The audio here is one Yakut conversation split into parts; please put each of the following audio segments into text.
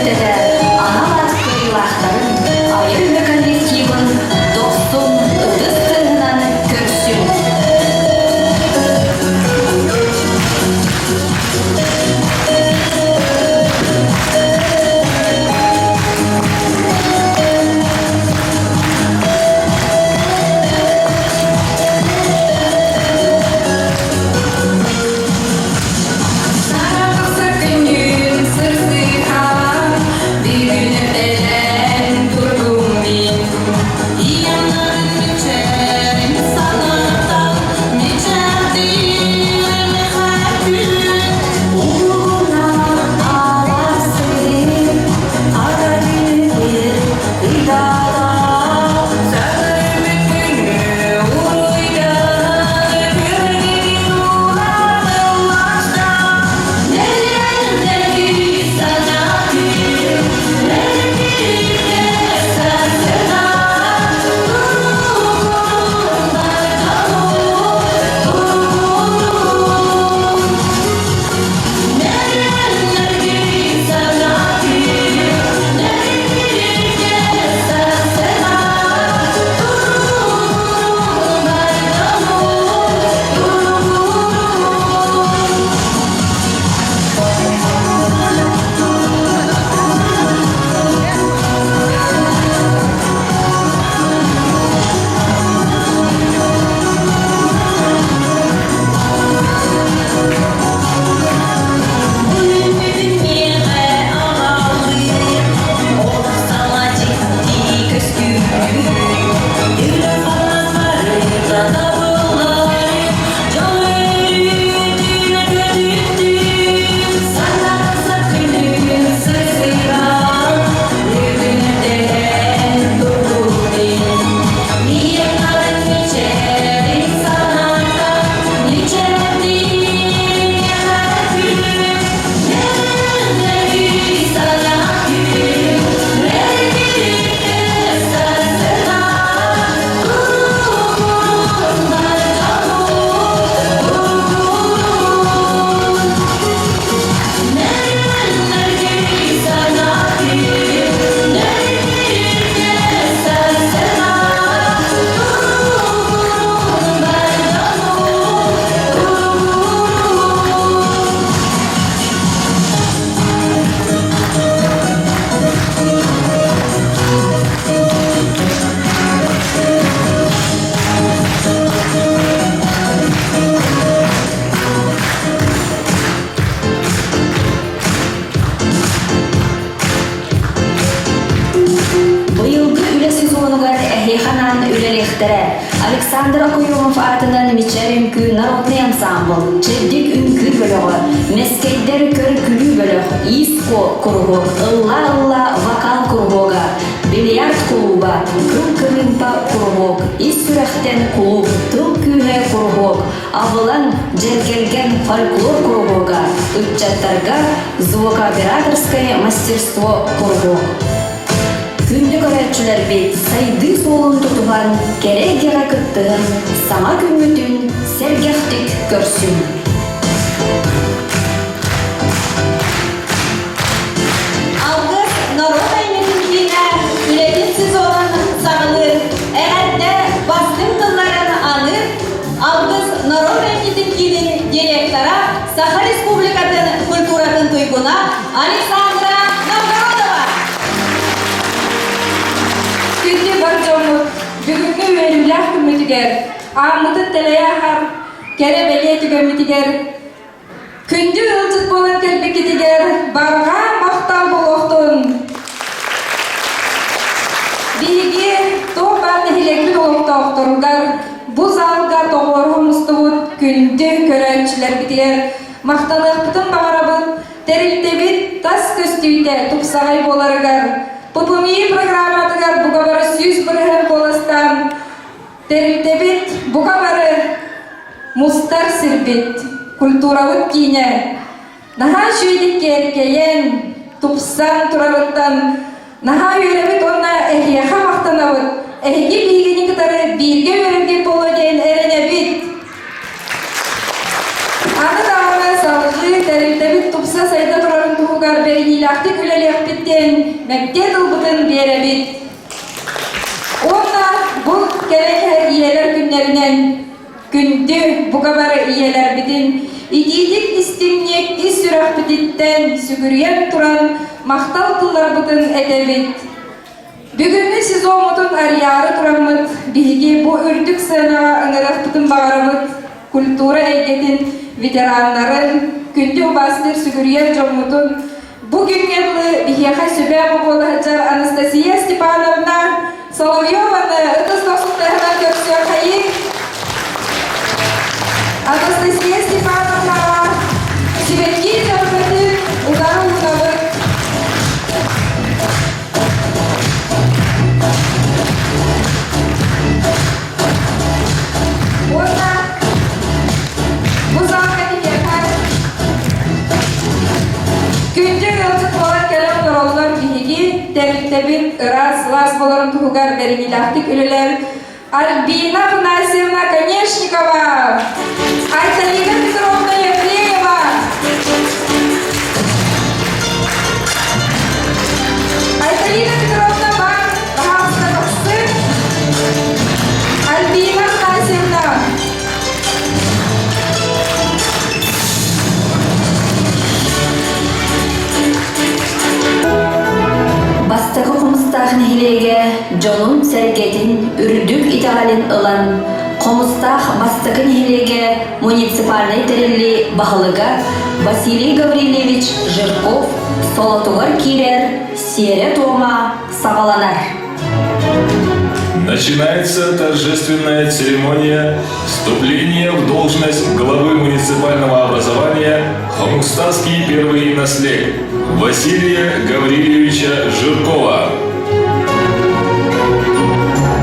Анал аат кыайыылаахтарын айар үлэ коллективын дохсун ытыс тыаһынан көрсүҥ! Күнүн сырсыһан, бүгүн эрдэлээн турдум мин. Ийэмнэрин мичээрин санатан, мичээрдиир күн. Угуна аласыр, арарыыр ыйдаала, сөрүмүт күнү уруйдан, күргүн улаатыллашта. Быйылгы үлэ сезонугар эһиэхэ анаан үлэлиэхтэрэ Александр Окоемов аатынан Мичээр үҥкүү народнай ансаамбыл, Чэбдик үҥкүү бөлөҕө, Мэскэйдэр көр-күлүү бөлөх, Иис-куо куруһуок, Ылла-ылла вокал куруһуога, Бильярд кулууба, Кыл кырыымпа куруһуок, Ис сүрэхтэн кулууп, Тыл күүһэ куруһуок, Абылаҥ, Дьэргэлгэн фольклор куруһуога, ыччаттарга звукооператорское мастерство куруһуок. Күндү көрөөччүлэрбит сайдыы суолун тутуһан, кэрэ эйгэҕэ кыттыһын, саҥа күммүтүн сэргэхтик көрсүҥ! Алгыс норуот айымньытын киинэ үлэтин сезонун саҕалыыр, эҕэрдэ бастыҥ тылларын аныыр Алгыс норуот айымньытын киинин директора, Саха Республикатын культуратын туйгуна Александра Новгородова. Күндү бар дьоммут, бүгүҥҥү үөрүүлээх күммүтүгэр, ааммытын тэлэйэ аһар кэрэ бэлиэ түгэммитигэр Күндү ыалдьыт буолан кэлбиккитигэр барҕа махтал буолуохтун! Биһиги туох баар нэһилиэкпит олохтоохторугар бу залга тоҕуоруһа мустубут күндү көрөөччүлэрбитигэр махтаныахпытын баҕарабыт. Тэрилтэбит тас көстүүтэ тупсаҕай буоларыгар ППМИ программатыгар бука бары 100% куоластаан Тэрилтэбит бука бары мустар сирбит, культурабыт киинэ наһаа үчүгэйдик киэркэйэн, тупсан турарыттан наһаа үөрэбит уонна эһиэхэ махтанабыт. Эһиги биһигини кытары бииргэ үөрэргит буолуо диэн эрэнэбит. Аны даҕаны салгыы тэрилтэбит тупса сайда турарын туһугар бэйэбит. бэриниилээхтик үлэлиэхпит диэн мэктиэ тылбытын биэрэбит. Уонна бу кэлэн иһэр ийэлэр күннэринэн күндү бука бары ийэлэрбитин итиитик истиҥник ис сүрэхпититтэн сүгүрүйэн туран махтал тылларбытын этэбит. Бүгүҥҥү сезоммутун арыйаары тураммыт биһиги бу үрдүк сыанаҕа ыҥырыахпытын баҕарабыт культура эйгэтин ветераннарын, күндү убаастыыр сүгүрүйэр дьоммутун бу күҥҥэ дылы биһиэхэ сүбэ буола сылдьар Анастасия Степановна Соловьеваны ытыс дохсунтаһынан көрсүөххэйиҥ. Анастасия Степановнаҕа сибэкки дьарбатын утары уунабыт. Уонна бу саҥа киһиэхэ күндү ыалдьыт буолан кэлэн олороллор биһиги тэрилтэбит ыраас сылаас буоларын туһугар бэриниилээхтик үлэлээбит Альбина Афанасьевна Конешникова, Айталина Петровна Евреева, Айталина Петровна Бан Баһаалыста тахсыы, Альбина Афанасьевна. Бастакы Хомустаах нэһилиэгэ дьонун-сэргэтин үрдүк итэҕэлин ылан, Хомустаах бастакы нэһилиэгэ муниципальнай тэриллии баһылыга Василий Гаврильевич Жирков солотугар киирэр сиэрэ-туома саҕаланар. Начинается торжественная церемония вступления в должность главы муниципального образования Хомустаский первый наслег Василия Гаврильевича Жиркова.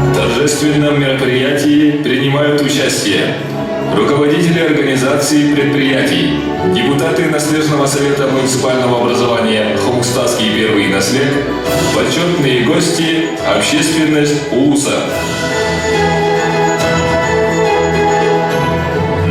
В торжественном мероприятии принимают участие руководители организаций и предприятий, депутаты Наслежного совета муниципального образования Хомустаский первый наслег, почетные гости, общественность УЛУСа.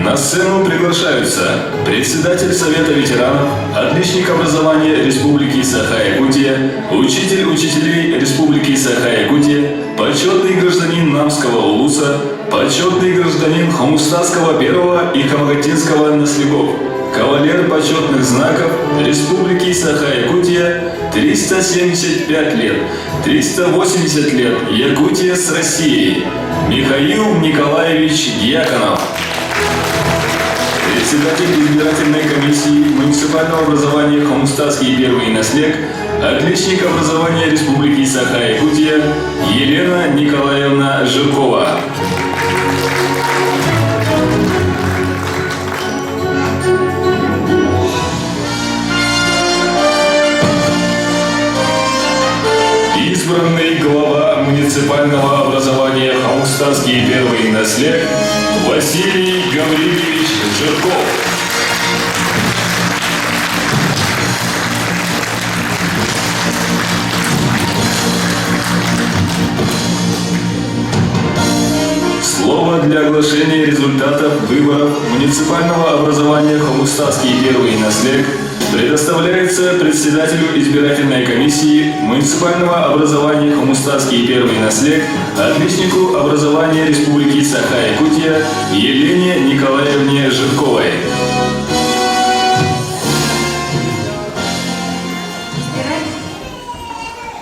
На сцену приглашаются председатель Совета ветеранов, отличник образования Республики Саха-Якутия, учитель учителей Республики Саха-Якутия, почетный гражданин Намского улуса, почетный гражданин Хомустасского первого и Хамагатинского наслегов, кавалер почетных знаков Республики Саха-Якутия 375 лет, 380 лет Якутия с Россией, Михаил Николаевич Дьяконов. Председатель избирательной комиссии муниципального образования Хомустасский первый наслег, отличник образования Республики Саха-Якутия Елена Николаевна Жиркова. Избранный глава муниципального образования Хомустасский первый наслег Василий Гаврилович Жирков. Слово для оглашения результатов выборов муниципального образования Хомустасский первый наслег предоставляется председателю избирательной комиссии муниципального образования Хомустасский первый наслег, отличнику образования Республики Саха-Якутия Елене Николаевне Жирковой.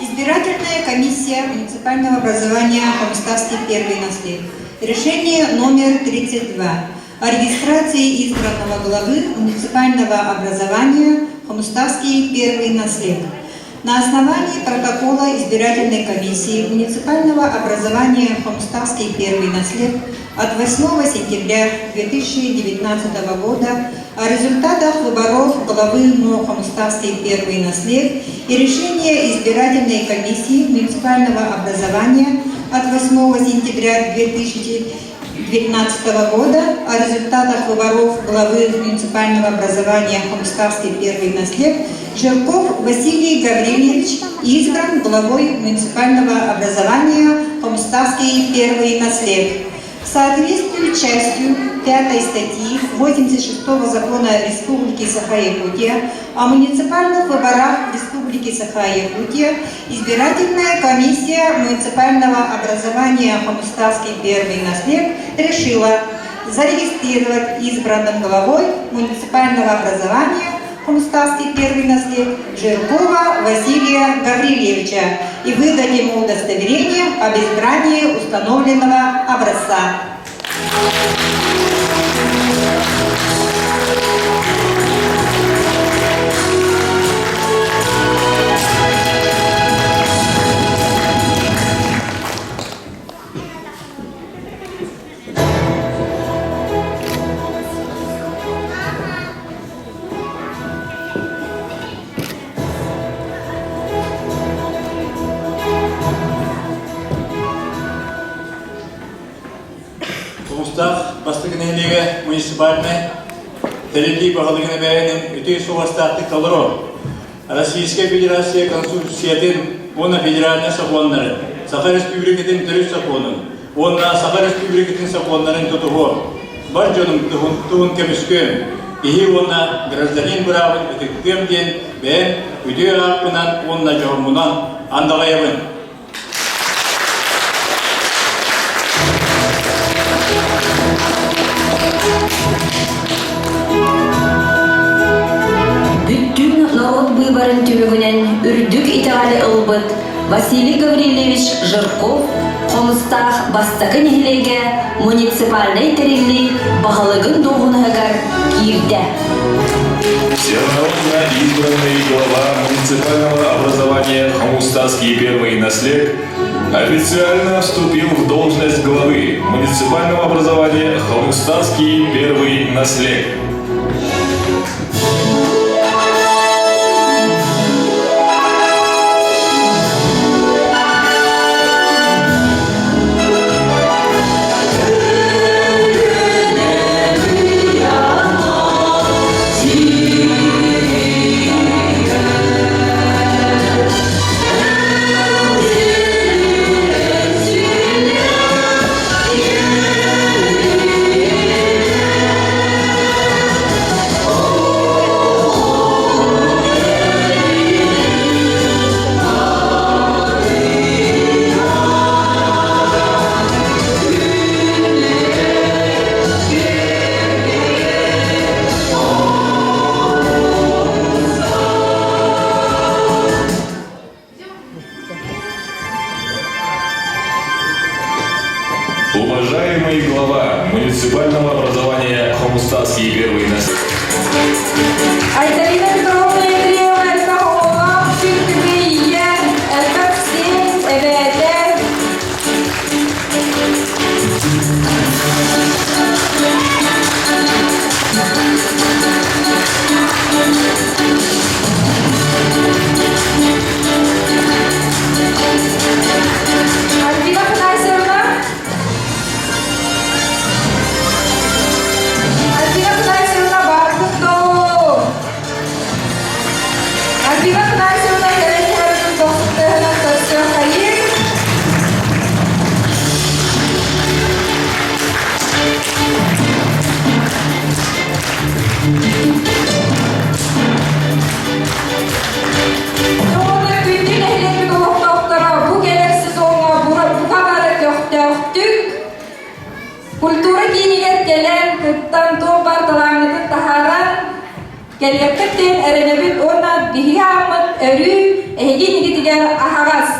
Избирательная комиссия муниципального образования Хомставский первый наслед. Решение номер 32 о регистрации избранного главы муниципального образования Хомуставский первый наслед. На основании протокола избирательной комиссии муниципального образования Хомставский первый наслед от 8 сентября 2019 года о результатах выборов главы МО Хомуставский первый наслед и решения избирательной комиссии муниципального образования от 8 сентября 2019 года о результатах выборов главы муниципального образования Хомуставский первый наслед Жирков Василий Гаврильевич избран главой муниципального образования Хомуставский первый наслед. В соответствии с частью 5 статьи 86 закона Республики Саха-Якутия о муниципальных выборах в Республике Саха-Якутия избирательная комиссия муниципального образования Хомуставский первый наслед решила зарегистрировать избранным главой муниципального образования Хомуставский первый наслед Жиркова Василия Гаврильевича и выдать ему удостоверение об избрании установленного образца. Улуустаах бастакы нэһилиэгэ муниципальнай тэриллии баһылыгын эбээнин үтүө суобастаахтык толору Российскай Федерация Конституциятын уонна федеральнай сокуоннарын, Саха Республикатын төрүт сокуонун уонна Саха Республикатын сокуоннарын тутуһуо, бар дьонум туһун көмүскүөм, киһи уонна гражданин быраабын ытыктыам диэн бэйэм үтүө ааппынан уонна дьоһуммунан андаҕайабын. Бүттүүн норуот быыбарын түмүгүнэн үрдүк итэҕэли ылбыт Василий Гаврильевич Жирков Хомустаах бастакы нэһилиэгэ муниципальнай тэриллии баһылыгын дуоһунаһыгар киирдэ. Всенародно избранный глава муниципального образования Хомустаский первый наслед официально вступил в должность главы муниципального образования Хомустаский первый наслед. Уважаемый глава муниципального образования Хомустаский первый нас. Айталина Петровна Андреева элбэх оҕолоох сүргүбү ийэ, элбэх сиэн эбээтэ. Альбина Афанасьевна. Альбина Афанасьевна бааргыт доо. Альбина Афанасьевна кэлэн иһэрин дохсуттаһынан көрсүөххэйиҥ. Уонна күндү нэһилиэкпит олохтоохторо бу кэлэр сезоҥҥа бука бары көхтөөхтүк культура киинигэр кэлэн кыттан туох баар талааҥҥытын таһааран кэлиэххит диэн эрэнэбит уонна биһиги ааммыт өрүү эһиги иннигитигэр аһаҕас.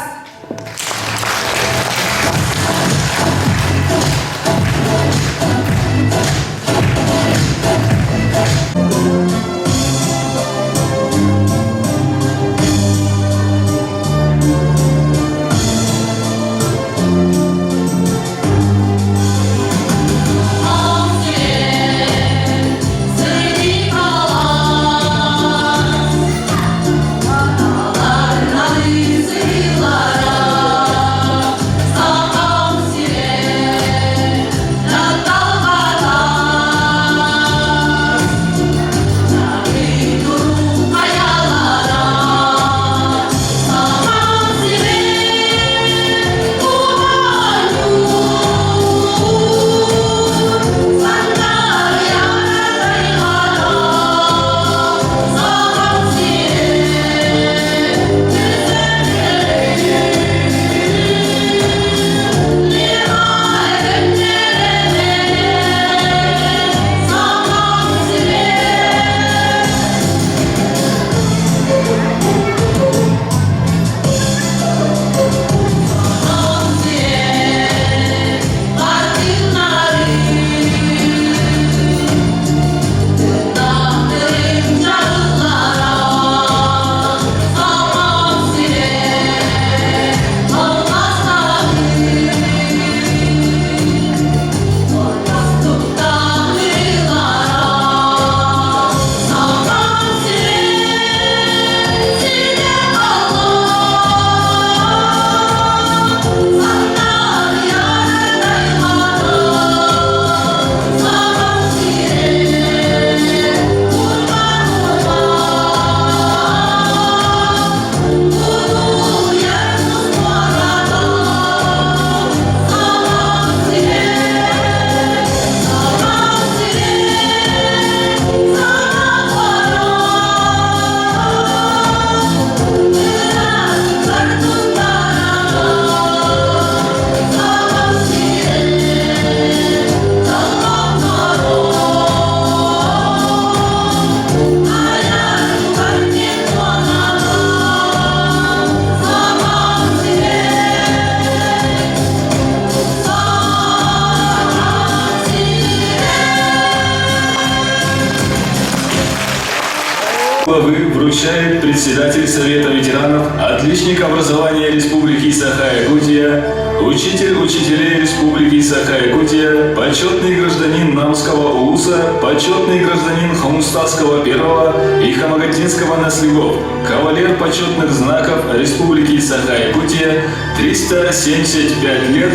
вручает председатель Совета ветеранов, отличник образования Республики Саха-Якутия, учитель учителей Республики Саха-Якутия, почетный гражданин Намского улуса, почетный гражданин Хомустасского первого и Хамагатинского наслегов, кавалер почетных знаков Республики Саха-Якутия, 375 лет,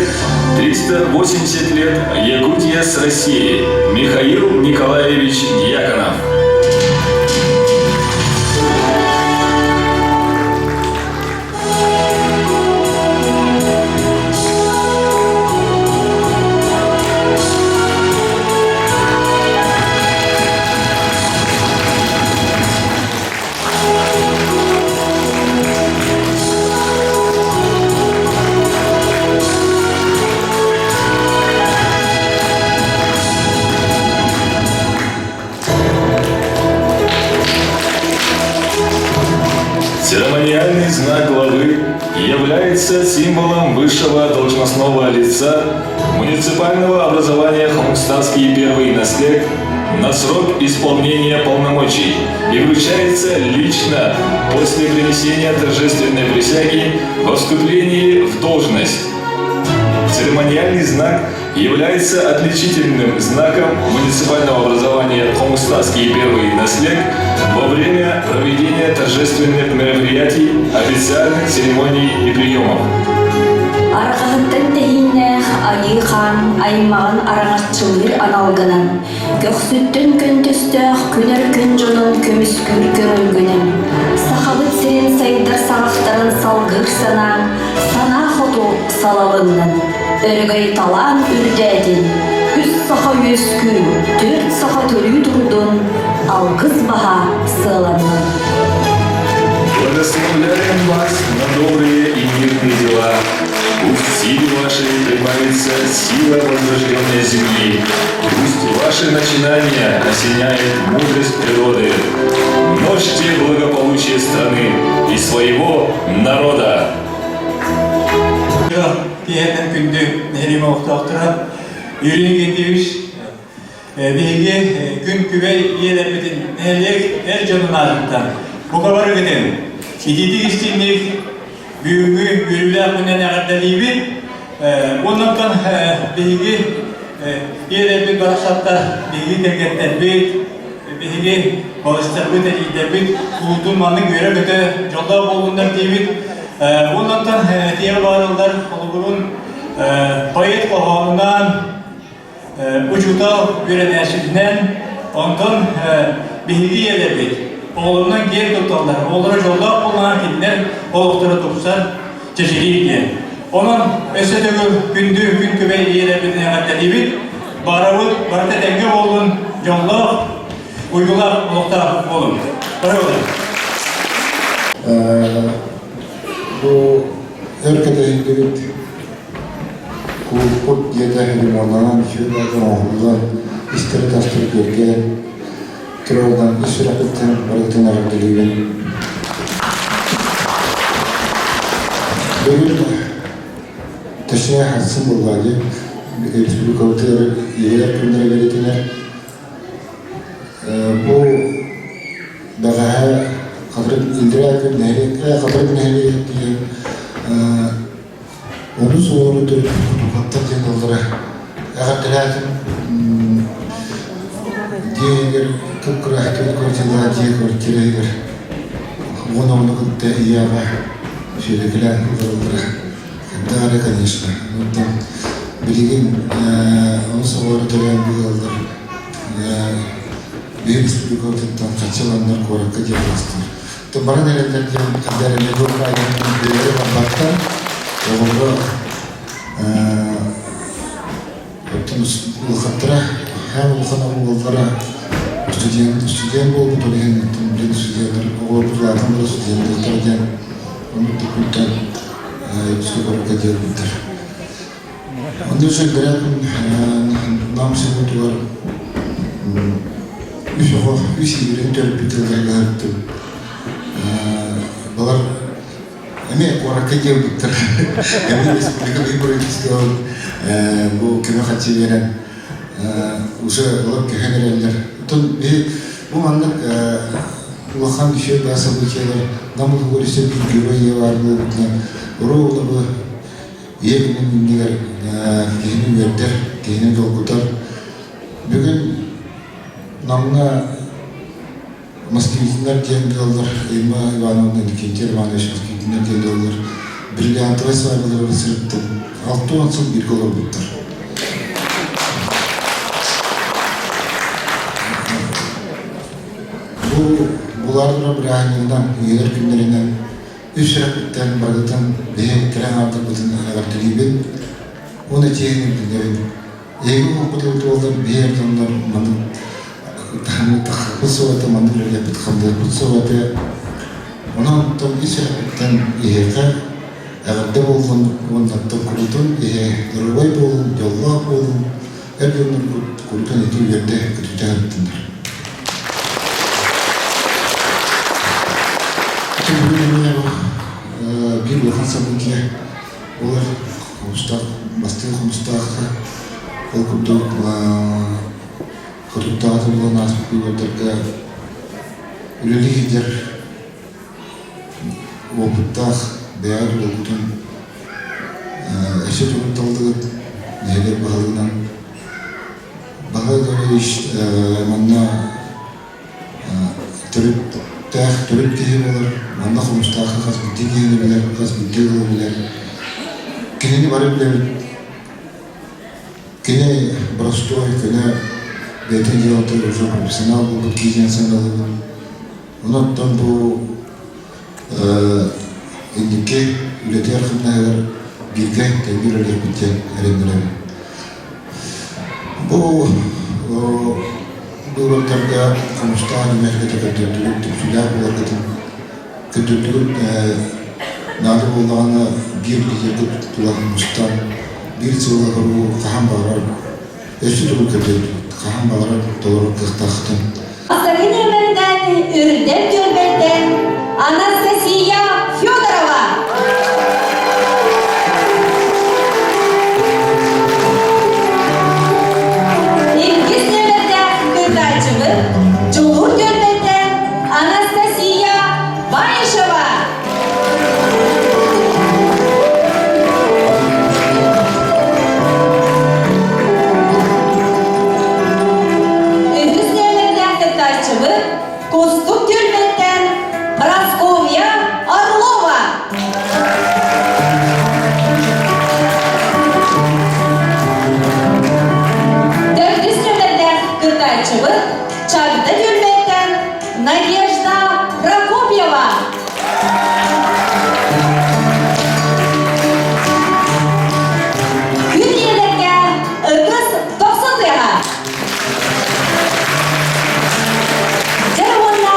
380 лет Якутия с Россией, Михаил Николаевич Дьяконов. Церемониальный знак главы является символом высшего должностного лица муниципального образования Хомустатский первый наслег на срок исполнения полномочий и вручается лично после принесения торжественной присяги во вступлении в должность. Церемониальный знак является отличительным знаком муниципального образования Хомустатский первый наслег во время проведения торжественных мероприятий, официальных церемоний и приемов. Арҕаһыттан тэһииннээх Айыы Хаан аймаҕын араҥаччылыыр аналгынан, көхсүттэн көнтөстөөх күнэр күн дьонун көмүскүүр көҥүлгүнэн, Сахабыт сирин сайдар саҕахтарын салгыыр санаан, санаа хоту салалыннын, өрөгөй талаан үрдээтин, үс саха үөскүү, түөрт саха төрүү турдун, алгыс баһа сыаланнын. Благословляем вас на добрые и мирные дела. Пусть силе вашей прибавится сила возрожденной земли. Пусть ваши начинания осеняет мудрость природы. Множьте благополучие страны и своего народа. Киһиэтэн күндү нэһилиэм олохтоохторо Юрий Геннадьевич биһиги күн күбэй ийэлэрбитин нэһилиэк эр дьонун аатыттан бука барыгытын итиитик истиҥник бүгүҥҥү үөрүүлээх күнүнэн эҕэрдэлиибит. Оннуттан биһиги ийэлэрбит барахсаттар биһиги кэргэттэрбит, биһиги балыстарбыт, эдьиийдэрбит куутун маннык үөрэ-көтө дьоллоох буоллуннар диибит. Оннуттан этиэх баарыллар холобурун поэт хоһоонунан, учуутал үөрэнээччитинэн, онтон биһиги ийэлэрбит оҕолорунан киэн тутталлар, оҕолоро дьоллоох буоллаҕына кинилэр олохторо тупсар, чэчириир диэн. Онон өссө төгүл күндү күн күбэй ийэлэрбитин эҕэрдэлиибит. Барабыт барыта этэҥҥэ буоллун, дьоллоох, уйгулаах олохтоох буолун. Бары буолун. Бу өр кэтэһиллибит Кулуппут дьиэтэ ремоннанан үчүгэй оҥоһуллан, истэри-тастары күөргээн, турарынан ис сүрэхпиттэн барытын эҕэрдэлиибин. Бүгүн точнее хассын буолла дии республикабытыгар ийэлэр күннэрэ бэлиэтэнэр. Бу бэҕэһээ Хатырык Илдирээ күн нэһилиэк Хатырык нэһилиэгин диэн Ону суолу төрөппүт кутурҕаттар диэн ыаллара эҕэрдэлээтим. Дьиэ иһигэр кып-кыраһыйбыт квартиралаах дьиэ квартира иһигэр уон оҕону кытта ийэ-аҕа сүөдэкилээн олороллоро хайдах эрэ, конечно. Онтон билигин онус оҕолоро төрөөн бу ыаллар биһиги республикабытыттан харчы ыланнар куоракка дьиэ таҕыстылар. Баран эрэллэр диэн хадаарыйа бэйэлэрэ барбаттар. Оҕолоро оттон улахаттара хаан улахан оҕолоро студент студент буолбут ол иһин билин студенттар оҕолорбут улаатан баран студенттар диэн оннук тукуттан Якутскай куоракка диэбиттэр. Онно үчүгэй Нам сирбитигэр үс оҕо үс иирин төрөппүт ыалларыттым. Балар эмиэ куоракка диэбиттэр. Эмиэ республика правительствотын бу көмө харчы биэрэн уже олор көһөн эрэллэр. Оттон биһи бу маннык Улахан үчүгэй да событиелар Нам улууһугар өссө биир герой ийэ баар буолбутунан оруобуна бу ийэ күнүн иннигэр киһини үөрдэр, киһини долгутар. Бүгүн Намҥа Москвитиннар диэн ыаллар Имма Ивановна Никитин Иванович Москвитиннар диэн ыаллар бриллиантовай свадьбаларыгар сырыттым. 60 сыл бииргэ олорбуттар. Бу булаардара бырааһынньыгынан, үйэлэр күннэринэн үс сүрэхпиттэн барытын биһи кэрэ аҥаардырбытын эҕэрдэлиибин уонна чиэһин үрдүнэбин. Эһиги оҥорбут буоллар биһи эр дьоннор маннык таххаппыт суоҕа маннык үлэлиэхпит хамныахпыт суоҕа этэ. Онон оттон ис сүрэхпиттэн эһиэхэ эҕэрдэ буоллун уонна оттон куруутун эһи доруобай буолун, дьоллоох буолун, эр дьоннор куруутун ити үөрдэ көтүтэ сырыттыннар. Биир улахан событие буолар хомустаах бастыҥ хомустаахха ол курдук хотуттааҕы буолан ааспыт быыбардарга үлэлии сылдьар уопуттаах бэйэҕит уолгутун өссө төгүл таллыгыт нэһилиэк баһылыгынан Баһылай Гаврильевич манна төрүттээх төрүт киһи буолар. Манна Хомустаахха хас биирдии киһини билэр, хас биирдии ыалы билэр. Кинини бары билэбит. Кини боростуой, көнө, бэйэтин дьыалатыгар уже профессионал буолбут киһи диэн сыаналыыбын. Онон бу инники үлэтигэр-хамнаһыгар бииргэ тэҥҥэ үлэлиэхпит диэн эрэннэрэбин. Бу быыбардарга хомустаах энергията көрдөрдүгүт, түмсүүлээх буоларгытын көрдөрдүгүт наада буоллаҕына биир лидергэ тула мустан биир сыала-соругу хаһан баҕарар өссө төгүл көрдөрдүгүт, хаһан баҕарар толорор кыахтааххытын. Бастакы нүөмэринэн Үрдэл түөлбэттэн Анастасия Федорова. Иккис нүөмэрдээх кыттааччыбыт Дьулуур түөлбэттэн Анастасия Баишева. Үһүс нүөмэрдээх кыттааччыбыт Кустук түөлбэттэн Прасковья Орлова. Төрдүс нүөмэрдээх кыттааччыбыт Чагда түөлбэттэн Надежда Прокопьева. Күн ийэлэргэ ытыс дохсун тыаһа. Дьэ уонна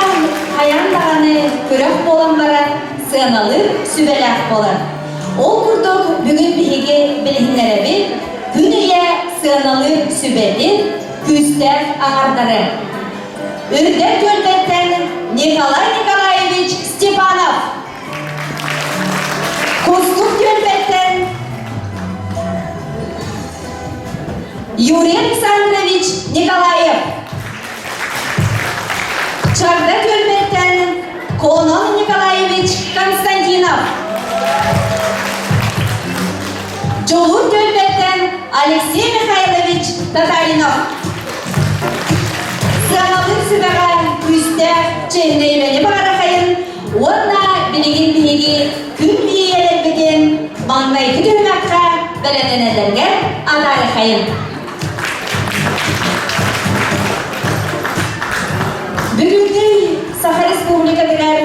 хайаан даҕаны күрэх буолан баран сыаналыыр сүбэлээх буолар. Ол курдук бүгүн биһиги билиһиннэрэбит күн ийэ сыаналыыр сүбэтин күүстээх аҥардары. Үрдэл түөлбэттэн Николай Николаевич Степанов. Кустук түөлбэттэн Юрий Александрович Николаев. Чагда түөлбэттэн Конон Николаевич Константинов. Дьулуур түөлбэттэн Алексей Михайлович Татаринов. Сыаналыыр сүбэҕэ күүстээх чэһинэйбэни баҕарахайын уонна билигин биһиги күн ийэлэрбитин маҥнайгы түһүмэххэ бэлэмнэнэллэригэр атаарыхайын. Бүгүҥҥү Саха Республикатыгар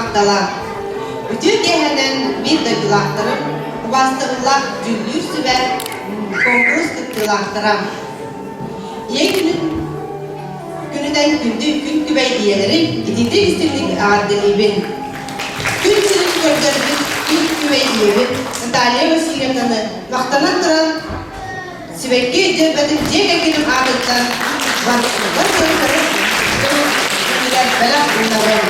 махтала. Үтүө киэһэнэн биир дойдулаахтарым, убаастабыллаах дьүүллүүр сүбэ, конкурс кыттыылаахтара. Ийэ күнүн күнүнэн күндү күн күбэй ийэлэрин итиитик истиҥник эҕэрдэлиибин. Күн сирин көрдөрбүт күн күбэй ийэбит Наталья Васильевнаны махтанан туран Сибэкки дьөрбөтүн дьиэ кэргэним аатыттан бар дьоннорун күнүгэр бэлэх уунабын.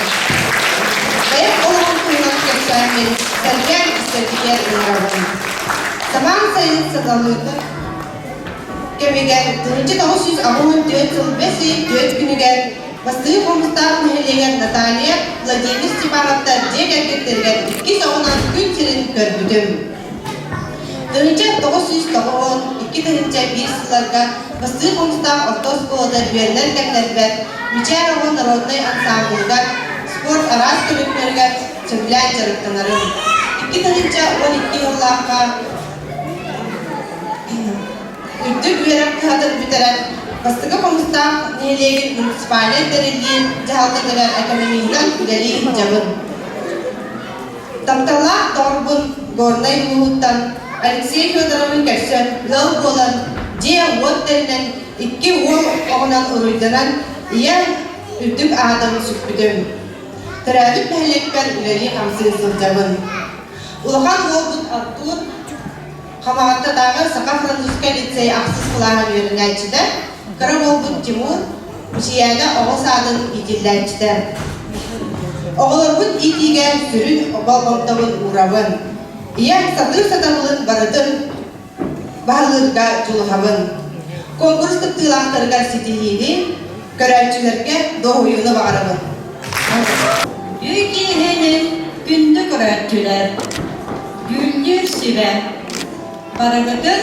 Бэйэм олоҕум туһунан кэпсээммин сэргээн истэргитигэр ыҥырабын. Самаан сайын саталыытын кэмигэр 1984 сыл бэс ыйын түөрт күнүгэр Бастыҥ Хомустаах нэһилиэгэр Наталья Владимир Степановтар дьиэ кэргэттэригэр иккис оҕунан күн сирин көрбүтүм. 1992 сылларга Бастыҥ Хомустаах орто оскуолата үөрэнэр кэмнэрбэр Мичээр оҕо народнай ансаамбылыгар спорт араас көрүҥнэригэр сөбүлээн дьарыктанарым. 2012 сыллаахха үрдүк үөрэх кыһатын бүтэрэн Бастакы Хомустаах нэһилиэгин муниципальнай тэриллии дьаһалтатыгар экономиһынан үлэлии сылдьабын. Тапталлаах доҕорбун Горнай улууһуттан Алексей Федоровы көрсөн ыал буолан, дьиэ-уот тэринэн, икки уол оҕонон уруйданан, ийэ үрдүк аатын сүкпүтүм. Төрөөбүт нэһилиэкпэр үлэлии-хамсыы сылдьабын. Улахан уолбут Артур Хамаҕаттатааҕы Саха-французскай лицей ахсыс кылааһын үөрэнээччитэ, кыра уолбут Тимур Мичийээнэ оҕо саадын иитиллээччитэ. Оҕолорбут иитиигэ сүрүн болҕомтобун уурабын. Ийэм сатыыр сатабылын барытын баһылыырга дьулуһабын. Конкурс кыттыылаахтарыгар ситиһиини, көрөөччүлэргэ дуоһуйууну баҕарабын. Ү киэһэни күндү көрөөччүлэр, дьүүллүүр сүбэ, барыгытын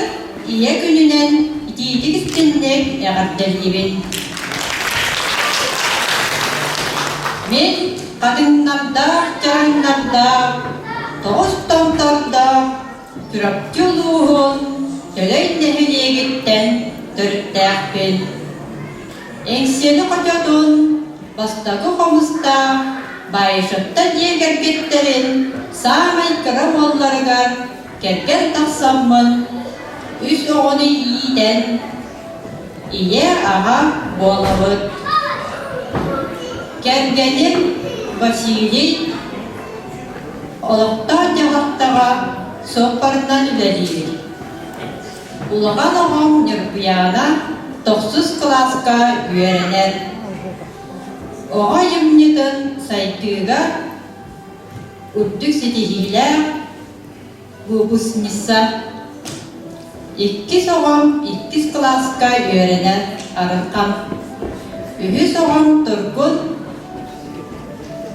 Ийэ күнүнэн итиитик истинник эҕэрдэлиибин. Мин хатыҥнардаах, чараҥнардаах, тоҕус томтордоох Чурапчы улууһун Төлөй нэһилиэгиттэн төрүттээхпин. Эҥсиэли хочотун бастакы хомустаах Баишевтар дьиэ кэргэттэрин саамай кыра уолларыгар кэргэн тахсаммын, үс оҕону иитэн, ийэ-аҕа буолабыт. Кэргэним Василий олохтоох дьаһалтаҕа суоппарынан үлэлиир. Улахан оҕом Ньургуйаана тохсус кылааска үөрэнэр. Оҕо айымньытын сайдыыга үрдүк ситиһиилээх выпускница. Иккис оҕом иккис кылааска үөрэнэр Арылхан. Үһүс оҕом Тургун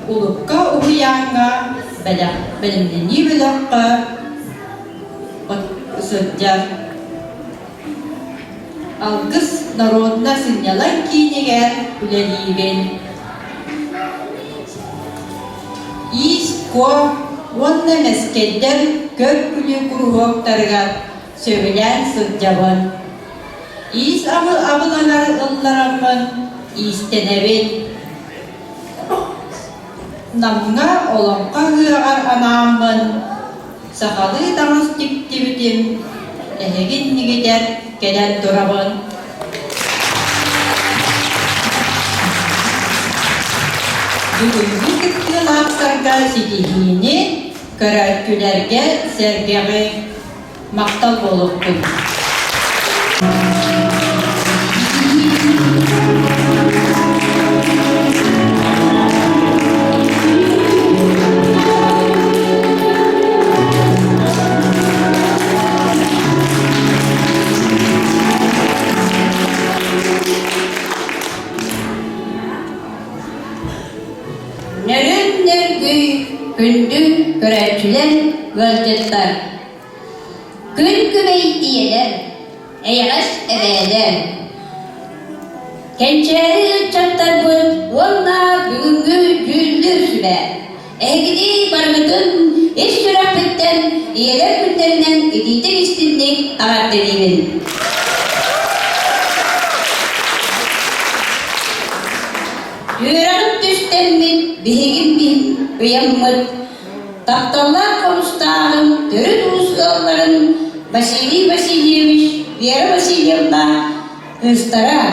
Улукка уһуйааҥҥа бэлэх бэлэмнэнии бөлөххө сылдьар. Алгыс народно сынньалаҥ киинигэр үлэлиибин. Иис-куо уонна мэскэйдэр көр-күлүү куруһуоктарыгар сөбүлээн сылдьабын. Иис абылаҥар ыллараммын иистэнэбин. Намҥа олоҥхо ыһыаҕар анааммын сахалыы таҥас тиктибитим, эһиги иннигитэр кэлэн турабын. Бүгүҥҥү кыттыылаахтарга ситиһиини, көрөөччүлэргэ сэргэҕи махтал буолуохтун. Нөрүн нөргүй күндү көрөөччүлэр, ыалдьыттар! Күн күбэй ийэлэр, эйэҕэс эбээлэр, кэнчээри ыччаттарбыт уонна бүгүҥҥү дьүүллүүр сүбэ эһигини барыгытын ис сүрэхпиттэн ийэлэр күннэринэн итиитик истинник эҕэрдэлиибин. Үөрэҕим түстэммит биһигим биһин. ыйаммыт, тапталлаах хомустааҕым төрүт уус ыалларын Василий Васильевич, Вера Васильевна кыыстара,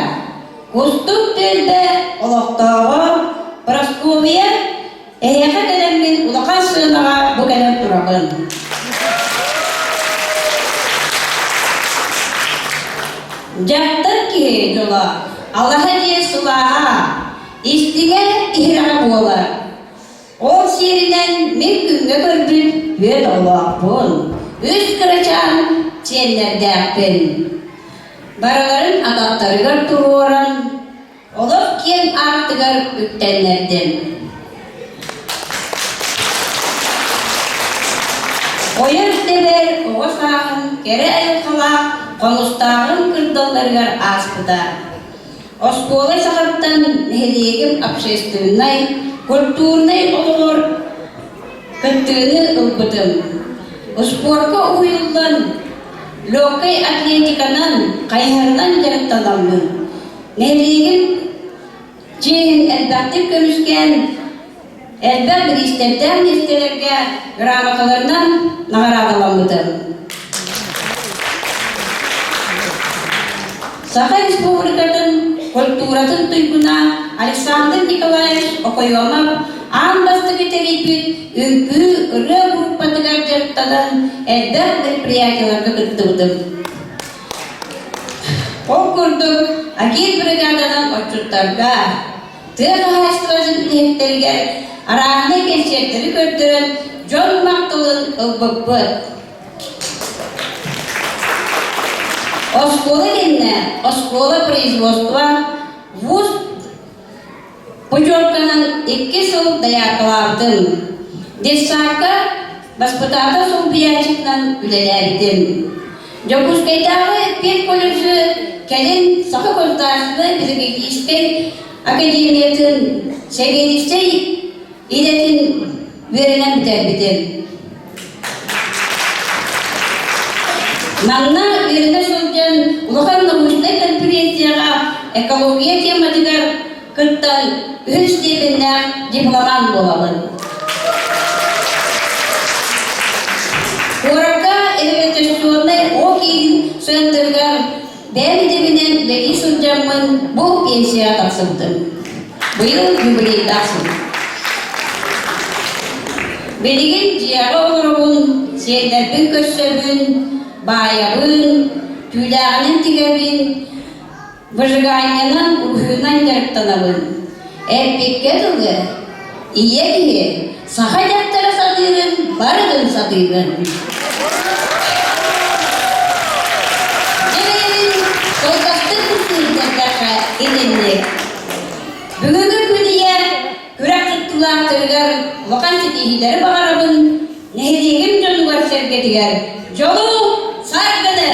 Кустук түөлбэ олохтооҕо Прасковья Эһиэхэ кэлэммин улахан сыанаҕа бу кэлэн турабын. Дьахтар киһи дьоло алаһа дьиэ сылааһа, истиҥэ иһирэҕэ буолар. Ол сиэринэн мин күҥҥэ көрбүт түөрт оҕолоохпун, үс кырачаан сиэннэрдээхпин. Барыларын атахтарыгар туруоран, Олох киэҥ аартыгар үктэннэрдим. Ойор тэбэр оҕо сааһым кэрэ айылҕалаах хомустааҕым кырдалларыгар ааспыта. Оскуола саҕаттан нэһилиэгим общественнай, культурнай олоҕор кыттыыны ылбытым. Успуорка уһуйуллан, легкай атлетиканан, хайыһарынан дьарыктанаммын, Нэһилиэгим чиэһин элбэхтик көмүскээн, элбэх бириистэрдээх миэстэлэргэ грамоталарынан наҕараадаламмытым. Саха Республикатын культуратын туйгуна Александр Николаевич Окоемов аан бастакы тэрийбит үҥкүү ырыа группатыгар дьарыктанан элбэх мероприятиеларга кыттыбытым. Ол курдук, агитбригаданан отчуттарга, тыа хаһаайыстыбатын үлэһиттэригэр арааһынай кэнсиэртэри көрдөрөн дьон махталын ылбыппыт. Оскуола кэннэ оскуола производства вуз Путевканан икки сыл дояркалаабытым. Детсадка баспытаатал солбуйааччытынан үлэлээбитим. Дьокуускайдааҕы педколледжы кэлин Саха государственнай педагогическай академиятын сэбиэдиссэй идэтин үөрэнэн бүтэрбитим. Манна үөрэнэ сылдьан улахан научнай конференцияҕа экология тематыгар кыттан үһүс степеннээх дипломант буолабын. Куоракка реабилитационнай О киин центрыгар бэйэм идэбинэн үлэлии сылдьаммын бу пенсияҕа тахсыбытым. Быйыл юбилейдаах сыл. Билигин дьиэҕэ олоробун, сиэннэрбин көрсөбүн, баайабын, түүлээҕинэн тигэбин, выжиганиенан, уһуйунан дьарыктанабын. Эппиккэ дылы, ийэ киһи саха дьахтара сатыырын барытын сатыыбын. Дьэ кылгастык кыттыырдардаха итинник. Бүгүҥҥү күн ийэ күрэх кыттыылаахтарыгар улахан ситиһиилэри баҕарабын, нэһилиэгим дьонугар-сэргэтигэр дьолу, саргыны!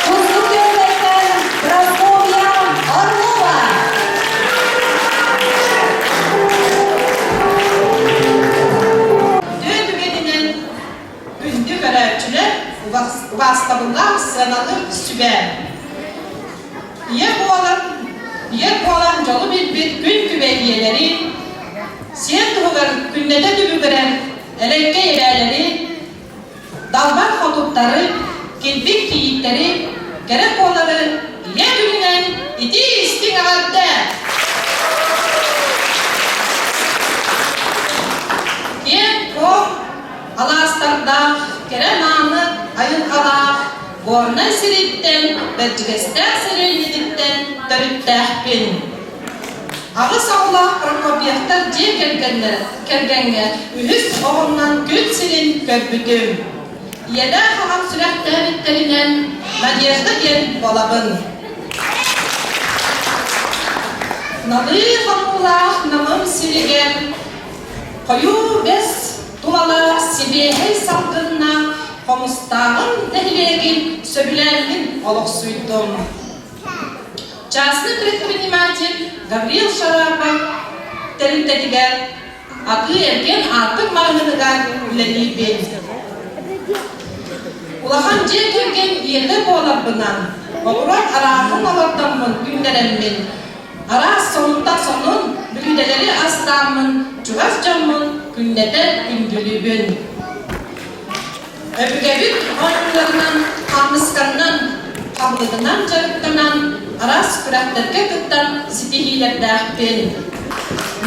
Кустук түөлбэттэн Прасковья Орлова! Үтүө түгэнинэн күндү көрөөччүлэр убаастабыллаах сыаналыыр сүбэ. Ийэ буолан, ийэ буолан дьолу билбит күн күбэй ийэлэри, сиэн туһугар күннэтэ түбүгүрэр элэккэй эбээлэри, далбар хотуттары, килбик кийииттэри, кэрэ куолары ийэ күнүнэн итии-истиҥ эҕэрдэ! Киэҥ-куоҥ алаастардаах, кэрэ-мааны айылҕалаах Горнай сириттэн, Бэрдьигэстээх сэлиэнньэтиттэн төрүттээхпин. Аҕыс оҕолоох Прокопьевтар дьиэ кэргэҥҥэ үһүс оҕомнон күн сирин көрбүтүм. Ийэлээх аҕам сүрэхтээбиттэринэн Надежда диэн буолабын. Налыы хонуулаах Намым сиригэр хойуу бэс тулалаах сибиэһэй салгыннаах Хомустааҕым нэһилиэгин сөбүлээммин олохсуйдум. Частный предприниматель Гаврил Шарапов тэрилтэтигэр атыы-эргиэн аартык маҕаһыыныгар үлэлиибин. Улахан дьиэ кэргэн ийэтэ буоларбынан, оҕуруот арааһын олордоммун үүннэрэммин, араас сонунтан сонун. бүлүүдэлэри астааммын чугас дьоммун күннэтэ күндүлүүбүн. Өбүгэбит оонньууларынан, хаамысканнан, хабылыгынан дьарыктанан, араас күрэхтэргэ кыттан ситиһиилэрдээхпин.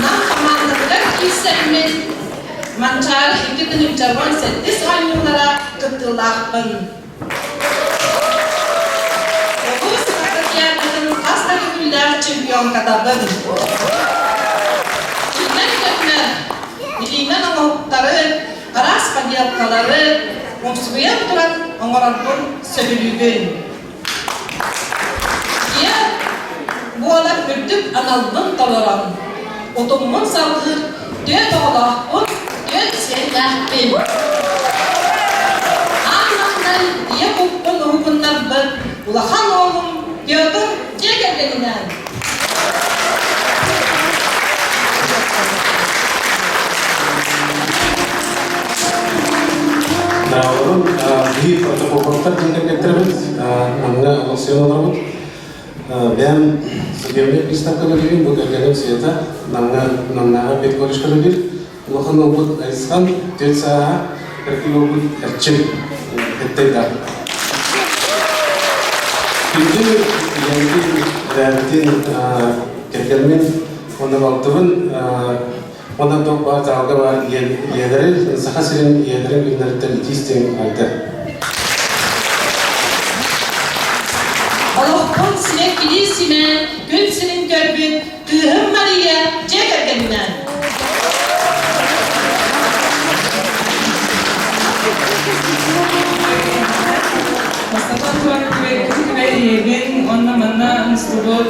Нам хамаандатыгар киирсэммин, Манчаары 2017 оонньуулара кыттыылаахпын. Улуус спартакиадатын хас да төгүллээх чемпионкатабын. Кининэн көмө, илиинэн оҥоһуктары, араас поделкалары умсугуйан туран оҥорорбун сөбүлүүбүн. Ийэ буолар үрдүк аналбын толорон, утуммун салгыыр түөрт оҕолоохпун, түөрт сиэннээхпин. Аан маҥнай ийэ куппун уһугуннарбыт улахан уолум Петр дьиэ кэргэнинээн. Нааларын биһи протоколлар диэн кэргэттэрэбит, манна олохсуйан олоробут. Бэйэм судебнай приставка үлэлиибин, бу кэргэним Света, Намҥа Намнааҕы педколледжка үлэлиир. Улахан уолбут Айысхан, түөрт сааһа, кыракый уолбут Эрчим, Эттайдаах. Күндү ийэбитин, эбээбитин, кэргэммин уонна балтыбын уонна туох баар дьаһалга баар ийэлэри, Саха сирин ийэлэрин күннэриттэн итии-истиҥ эҕэрдэ. Олохпун сибэккилии симээн, күн сирин көрбүт кыыһым Мария дьиэ кэргэнинээн. Бастатан туран күбэй ийэбин уонна манна мустубут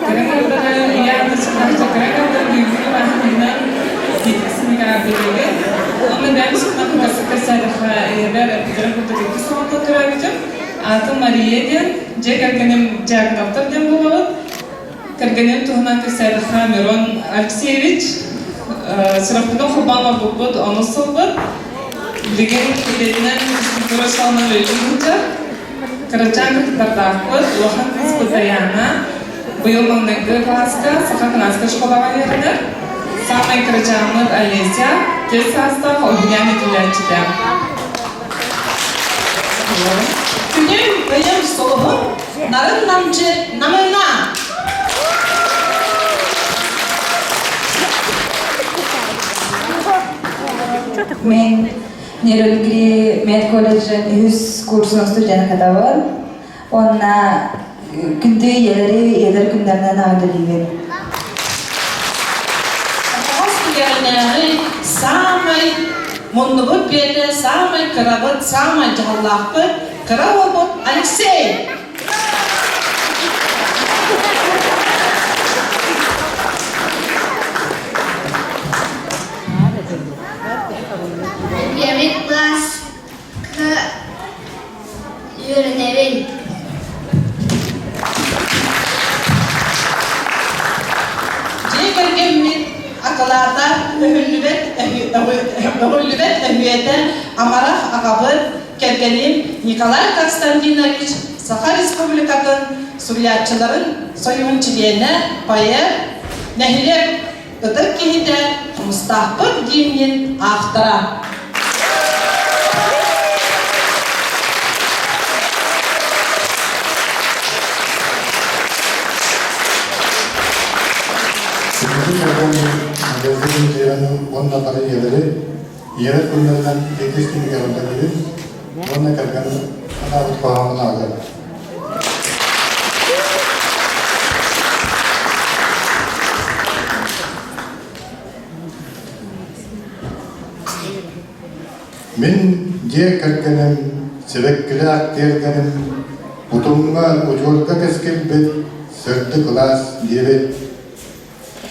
кыра кырдары ийэ артыысчыттарча кыра кырдары бүгүҥҥү бааһынынан синикаардыыбын. Уонна бэйэм сукнан кылгастык кэпсээтэххэ ийэбэр эппиттэрин курдук иккис оҕоттон төрөөбүтүм. Аатым Мария диэн, дьиэ кэргэним Дьяконовтар диэн буолабыт. Кэргэним туһунан кэпсээтэххэ Мирон Алексеевич сүрэхпитин холбоон олорбуппут онус сылбыт. Билигин идэтинэн физкультура салонун үлэлии сылдьар. Кырачаан кыргыттардаахпыт, улахан кыыспыт Дайаана быйыл маҥнайгы кылааска саха канадскай школаҕа үөрэнэр. Саамай кырачааммыт Олеся түөрт саастаах уһуйаан иитиллээччитэ. Күнүм, ыйым, сулуһум, нарын намчы намыына! Мен Нерюнгри медколледжын үһүс курсун студент катабын. Уонна күндү ийэлэри ийэлэр күннэринэн аҕадалиибин. Оһоҕос түгэҕинээҕи саамай муннубут биэтэ, саамай кырабыт, саамай дьаһаллаахпыт кыра уолбут Алексей! Первый класска үөрэнэбин. Дьиэ кэргэммит акылаата өһүллүбэт өҕүллүбэт өһүөтэ амарах аҕабыт, кэргэним Николай Константинович Саха Республикатын суруйааччыларын союһун чилиэнэ, поэт, нэһилиэк Ытык киһитэ Хомустаахпыт гимнин автора. Күндү кэргэммин Надежда Дмитриеваны уонна бары ийэлэри ийэлэр күннэринэн иккис түмүк эҕэрдэлиибин уонна кэргэним анаабыт хоһоонун ааҕыам. Мин дьиэ кэргэним, сибэккилээх тиэргэним, утумҥа удьуорга кэскилбит сырдык ылаас диэбит.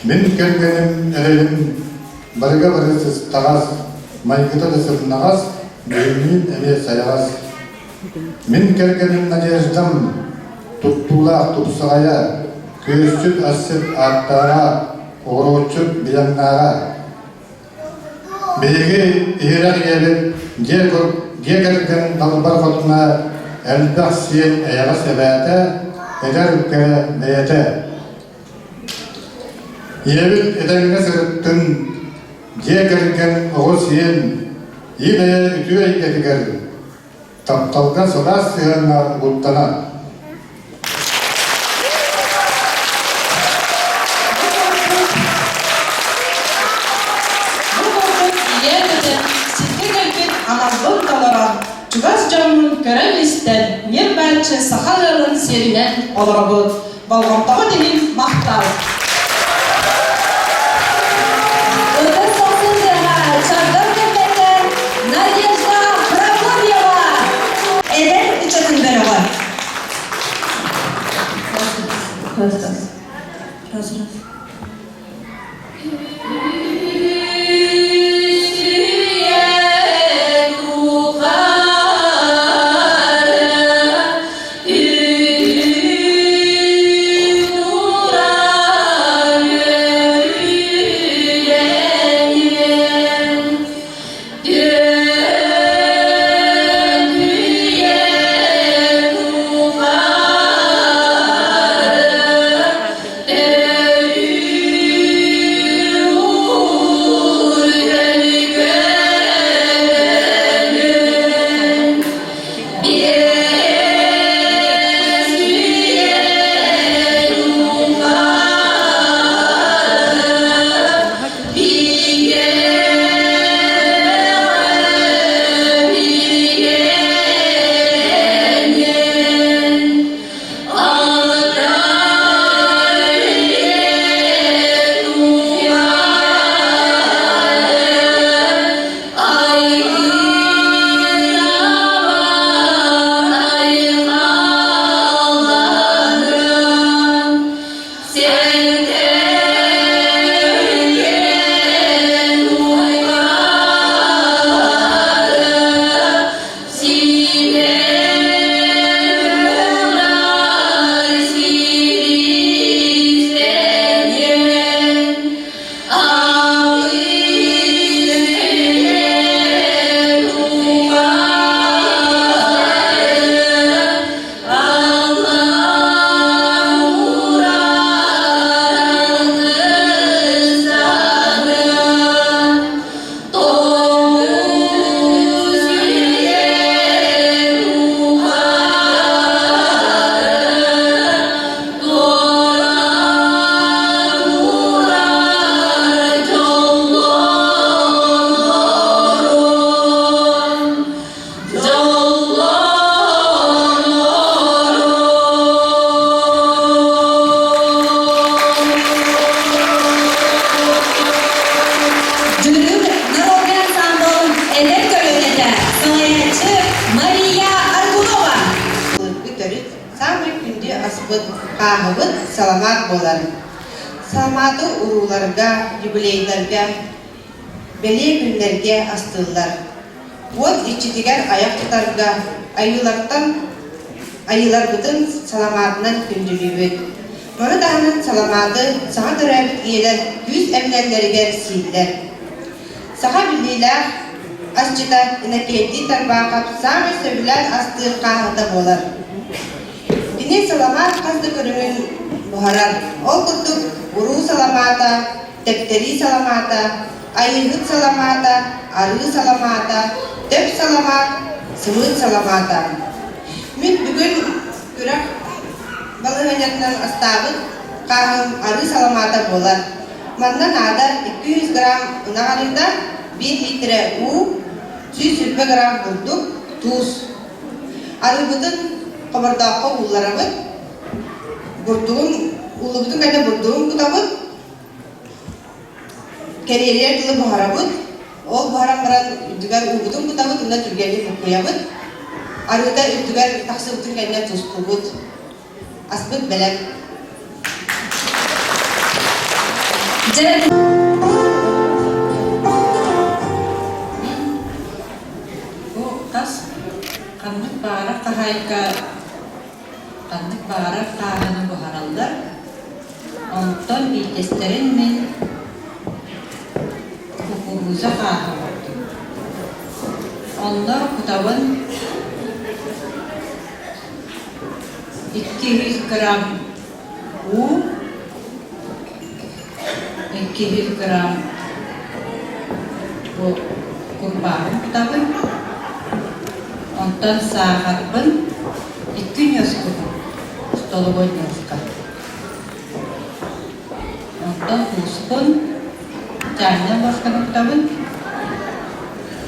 Мин кэргэним эрэлим барыга бары сыстаҕас, майгыта да сымнаҕас, бүгүннүүн эмиэ сайаҕас. Мин кэргэним Надеждам туттуулаах тупсаҕайа, күөсчүт-асчыт ааттааҕа, оҕуруотчут билэмнээҕэ. Биһиги иһирэх ийэбит дьиэ, дьиэ кэргэн далбар хотуна элбэх сиэн эйэҕэс эбээтэ, эдэр кэрэ бэйэтэ. Ийэбит этэҥҥэ сырыттын, дьиэ кэргэн оҕо сиэн, ил-эйэ үтүө эйгэтигэр тапталга сылаас сыһыаҥҥа угуттанар. Бу курдук ийэ этэ сиргэ кэлбит аналбын толорон, чугас дьоммун көрөн-истэн, ньир-бааччы саха ыалын сиэринэн олоробут. Болҕомтоҕут иһин махтал! Ытыс сохсун тыаһа чардам кэлбэттэр Надежда Прокопьева! Эдэр ыччатын бөлөҕө. Раз, раз. Раз, раз. Дьүрүл народнай ансаамбыл эдэр көлүөнэтэ салайааччы Мария Аргунова. Былыргы төрүт саамай күндү аспыт хааһыбыт саламаат буолар. Саламааты урууларга, юбилейдарга, бэлиэ күннэргэ астыыллар. Уот иччитигэр айах тутарга айыылартан айыыларбытын саламаатынан күндүлүүбүт. Маны таһынан саламааты саҥа төрөөбүт ийэлэр күүс эмнэллэригэр сииллэр. Саха биллиилээх асчыта Иннокентий Тарбаахап саамай сөбүлээн астыыр хааһыта буолар. Кини саламаат хас да көрүҥүн буһарар. Ол курдук уруу саламаата, тэптэрии саламаата, айыыһыт саламаата, арыы саламаата, төп саламаат, сымыыт саламаата. Мин бүгүн күрэх балаһыанньатынан астаабыт хааһым арыы саламаата буолар. Манна наада 200 грамм ынах арыыта, 1 литрэ уу, 120 грамм бурдук, туус. Арыыбытын хобордооххо уулларабыт, бурдугун ууллубутун кэннэ бурдугун кутабыт, Кэриэригэр дылы буһарабыт, ол буһаран баран үрдүгэр уубутун кутабыт уонна түргэнник буккуйабыт. Арыыта үрдүгэр тахсыбытын кэннэ тустубут. Аспыт бэлэм. Бу хас ханнык баҕарар хаһаайка ханнык баҕарар хааһыны буһараллар. Онтон биирдэстэрин мин кукуруза хааһы оҥордум. Онно кутабын 200 грамм уу, 200 грамм бу курбааҕын кутабын. Онтон саахарбын 2 ньуоска столовой ньуоска. Онтон тууспун чаанньа ложканы кутабын.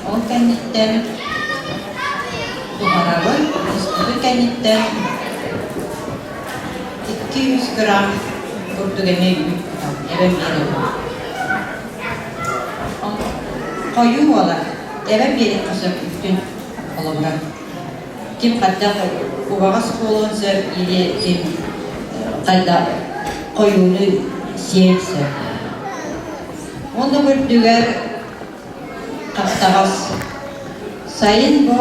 Ол кэнниттэн буһарабын. Буспутун кэнниттэн 200 грамм курдук эмиэ үүт кутабын, эбэн биэрэбин. Хойуу буолар, эбэн биэриэххэ сөп үүтүн холобура. Ким хайдах убаҕас буолуон сөп или ким хайдах хойууну сиэн сөп. Уонна үрдүгэр хаптаҕас. Сайын бу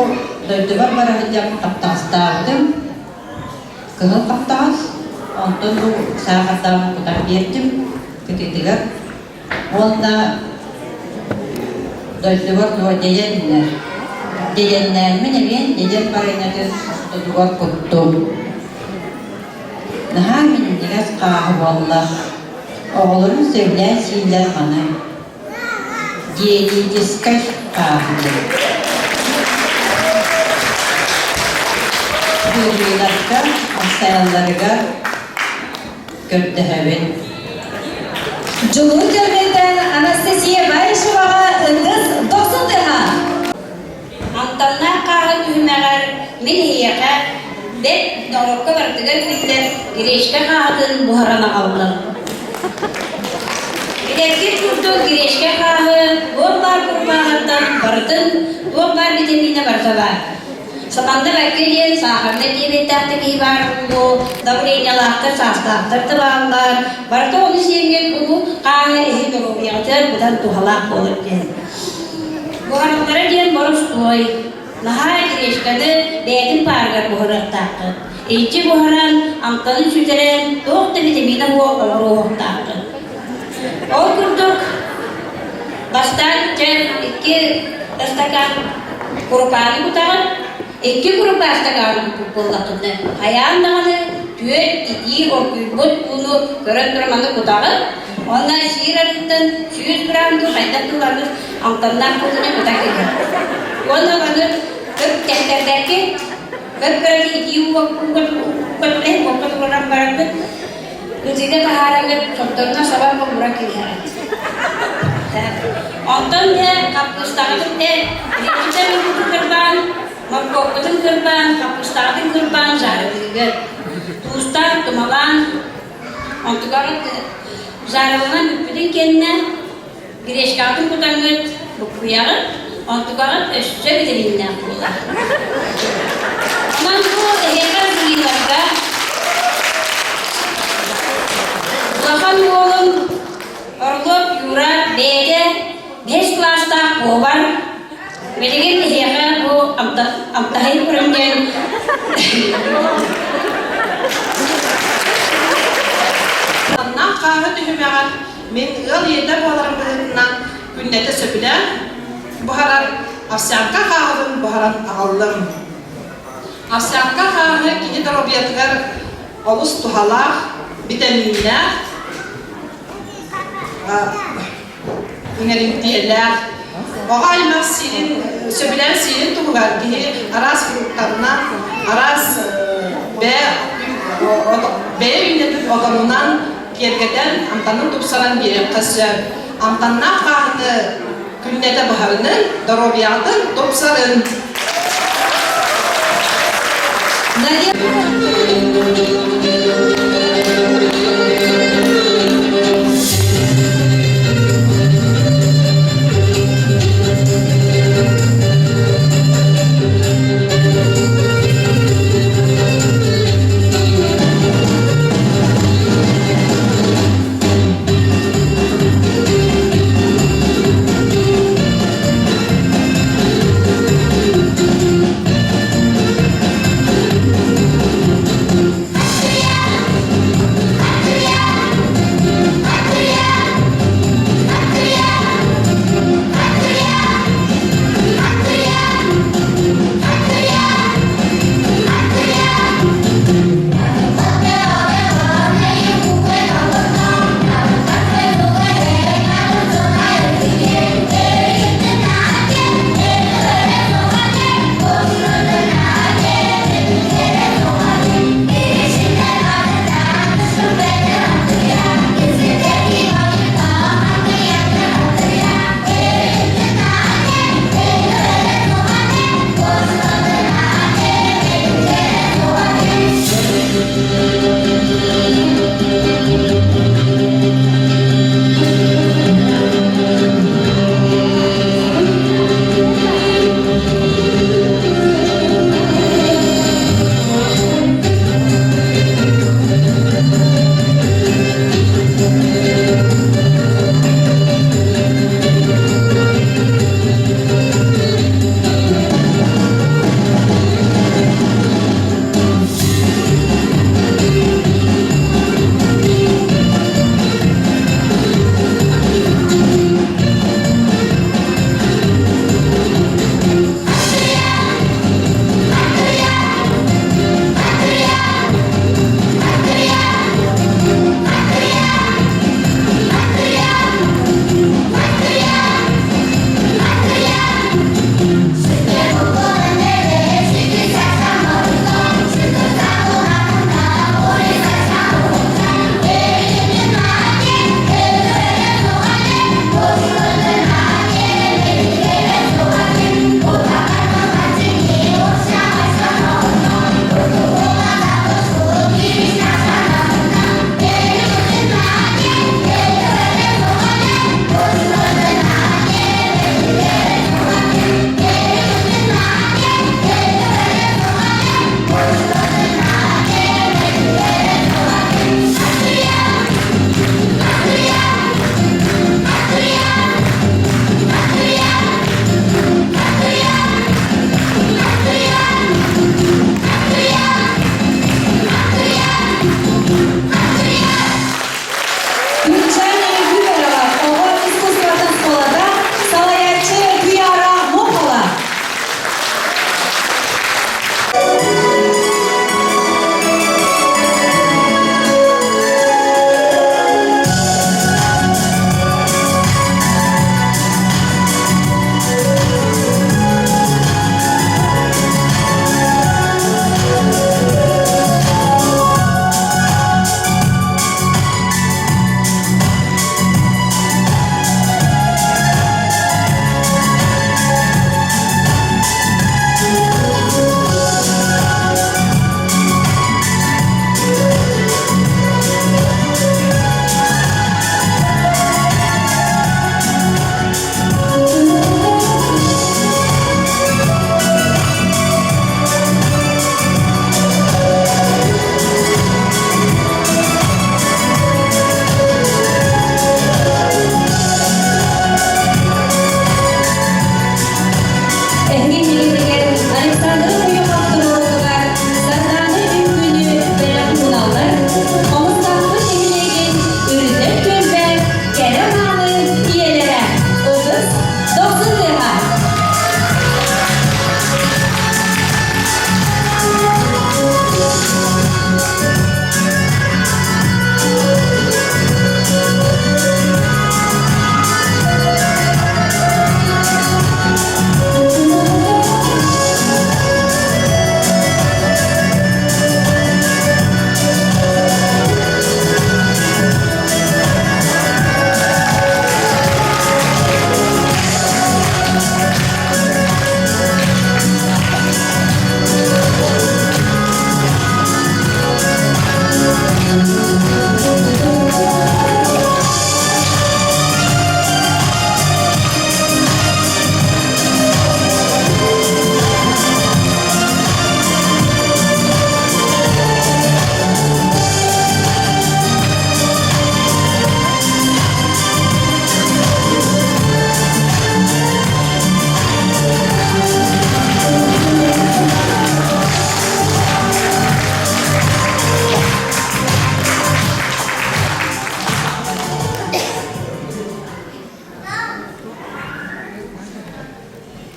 дойдубар бара сылдьан хаптаҕастаабытым. Кыһыл хаптаҕас, онтон бу саахардаабын кутан биэрдим кытыытыгар. Уонна дойдубар туох дьэдьэннэр. Дьэдьэннээммин эмиэ дьэдьэн барыанньатын ортотугар куттум. Наһаа минньигэс хааһы буолла. Оҕолорум сөбүлээн сииллэр маны. Диетическай хааһы диэн. Быһыыларга, амсайалларыгар көрдөһөбүн. Дьулуур көрмөтөн Анастасия Баишеваҕа ытыс дохсун тыаһа. Амтаннаах хааһы түһүмэҕэр мин эһиэхэ бэрт норуокка барытыгар биллэр гречка хааһытын буһаран аҕаллым. Билэргит курдук гречка хааһы туох баар курбааһыттан барытын туох баар витамина барыта баар. Сатанна бэркэ диэн саахарнай диабеттаах да киһи баар буолуо, давлениелаахтар, саастаахтар да бааллар. Барыта ону сиэҥҥин улуу хааһы эһи доруобуйаҕытыгар быдан туһалаах буолар диэн. Буһараллара диэн боростуой. Наһаа гречканы бэйэтин паарыгар буһарыахтааххыт. Иччи буһаран, амтанын сүтэрэн, туох да витамина суох оҥоруохтааххыт. Ол курдук, бастаан чэ икки ыстакаан курупааны кутаҕын, икки курупаа ыстакааны куппут буоллаххытына, хайаан даҕаны түөрт итии оргуйбут ууну көрөн туран маны кутаҕын, уонна сиир арыыттан 100 грамм дуу хайдах дуу барбыт амтаннаах кутуну кутан кэбиһэр. Уонна маны көп тэптэрбэккин, көп кыра итии ууга уокка туруоран бараргын Ытыыга таһаараргыт сотторуна сабар хомура кииһэҕит. Онтон дьэ хаппыыстаҕытын дьэ итиччэ ылбытын кырбаан, моркуоппутун кырбаан, хаппыыстаҕытын кырбаан жарылыыгыт. Туустаан, тумалаан, онтугар жарыланан бүппүтүн кэннэ гречкаҕытын кутаҥҥыт буккуйаҕыт, онтукаҕыт өссө витаминнээх буолар. Онон бу эһиэхэ сырыыларга улахан уолум Орлов Юра бэйэтэ бэһис кылаастаах повар, билигин эһиэхэ бу амтаһый көрөн диэн Манна хааһы түһүмэҕэр Мин ыал ийэтэ буоларым быһыытынан күннэтэ сөбүлээн буһарар овсянка хааһыбын буһаран аҕаллым. Овсянка хааһы киһи доруобуйатыгар олус туһалаах, битэмииннээх, иҥэримтиэлээх. Оҕо аймах сиирин, сөбүлээн сиирин туһугар киһи араас фруктарынан, араас бэйэ бэйэ үүннэрбит отонунан киэргэтэн, амтанын тупсаран биэриэххэ сөп. Амтаннаах хааһыны күннэтэ буһарынын, доруобуйаҕытын тупсарын.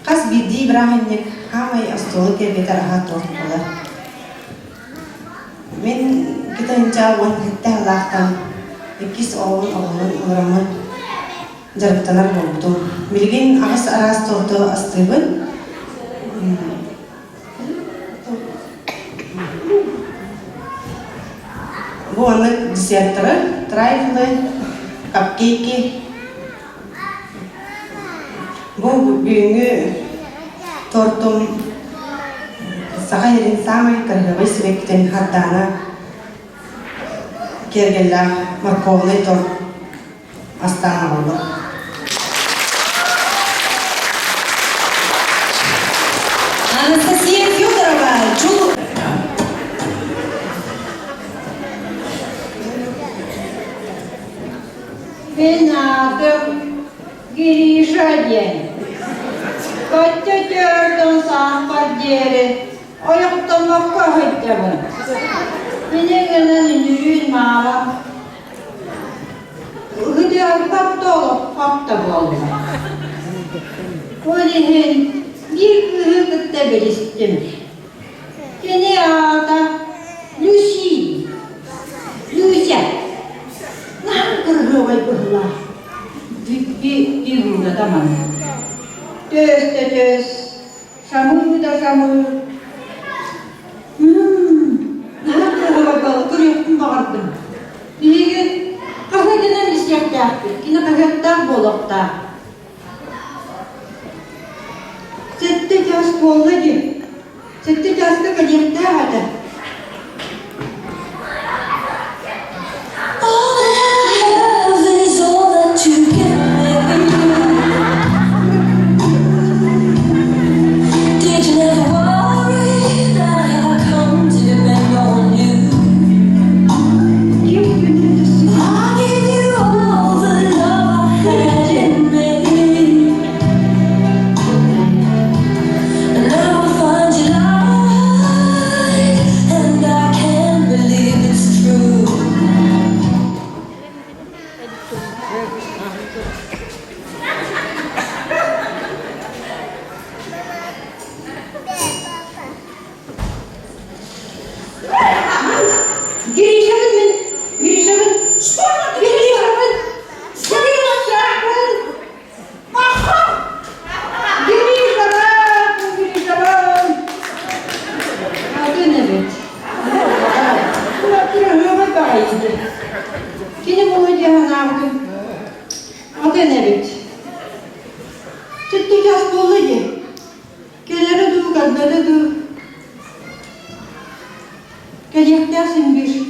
Хас биирдии бырааһынньык хаамай остуолу киэргэтэр аһа торт буолар. Мин 2017 сыллаахтан иккис оҕобун оҕолорун олороммун дьарыктанар буолбутум. Билигин аҕыс араас торту астыыбын. Бу оннук десерттары, трайфлы, капкейки. Бу бүгүҥҥү тортум Саха сирин саамай кыраһыабай сибэккитин Хардаана киэргэллээх морковный торт астаан оҥордум. Анастасия Федорова, Чулу. Мин аатым Гриша диэн. Бачча төрдөн сааспар диэри ойохтоммокко сылдьабын. Ини гынан үнүрүүн маама Ыһытыарбат да олохпот да буолла. Ол иһин биир кыыһы кытта билистим. Кини аата Люси. Люся. Наһаа кыргыабай быһыылаах. Фигурата манна. Төс да төс, самыы да самыы. Наһаа кыраһыабай буолла, көрүөхпүн баҕардым. Биһиги хаһыатынан истиэхтээхпит, кини хаһыаттаах буолуохтаах. Сэттэ чаас буолла дии. Сэттэ чааска кэлиэхтээх этэ. All I have is all that you give me. Did you never worry that I come to depend on you? I gave you all the love I had in me. And now I find you lied, and I can't believe it's true. Гришабын мин, Гришабын, Гришабын, Гришабын, Гришабын, Гришабын. Атын эбит. Кыраһыабай баҕайы. Кини буолуо дии санаабытым. Атын эбит. Түттү час буолла дии. Кэлэрэ дуу, кэлбэтэ дуу. Кэлиэхтээх син биир.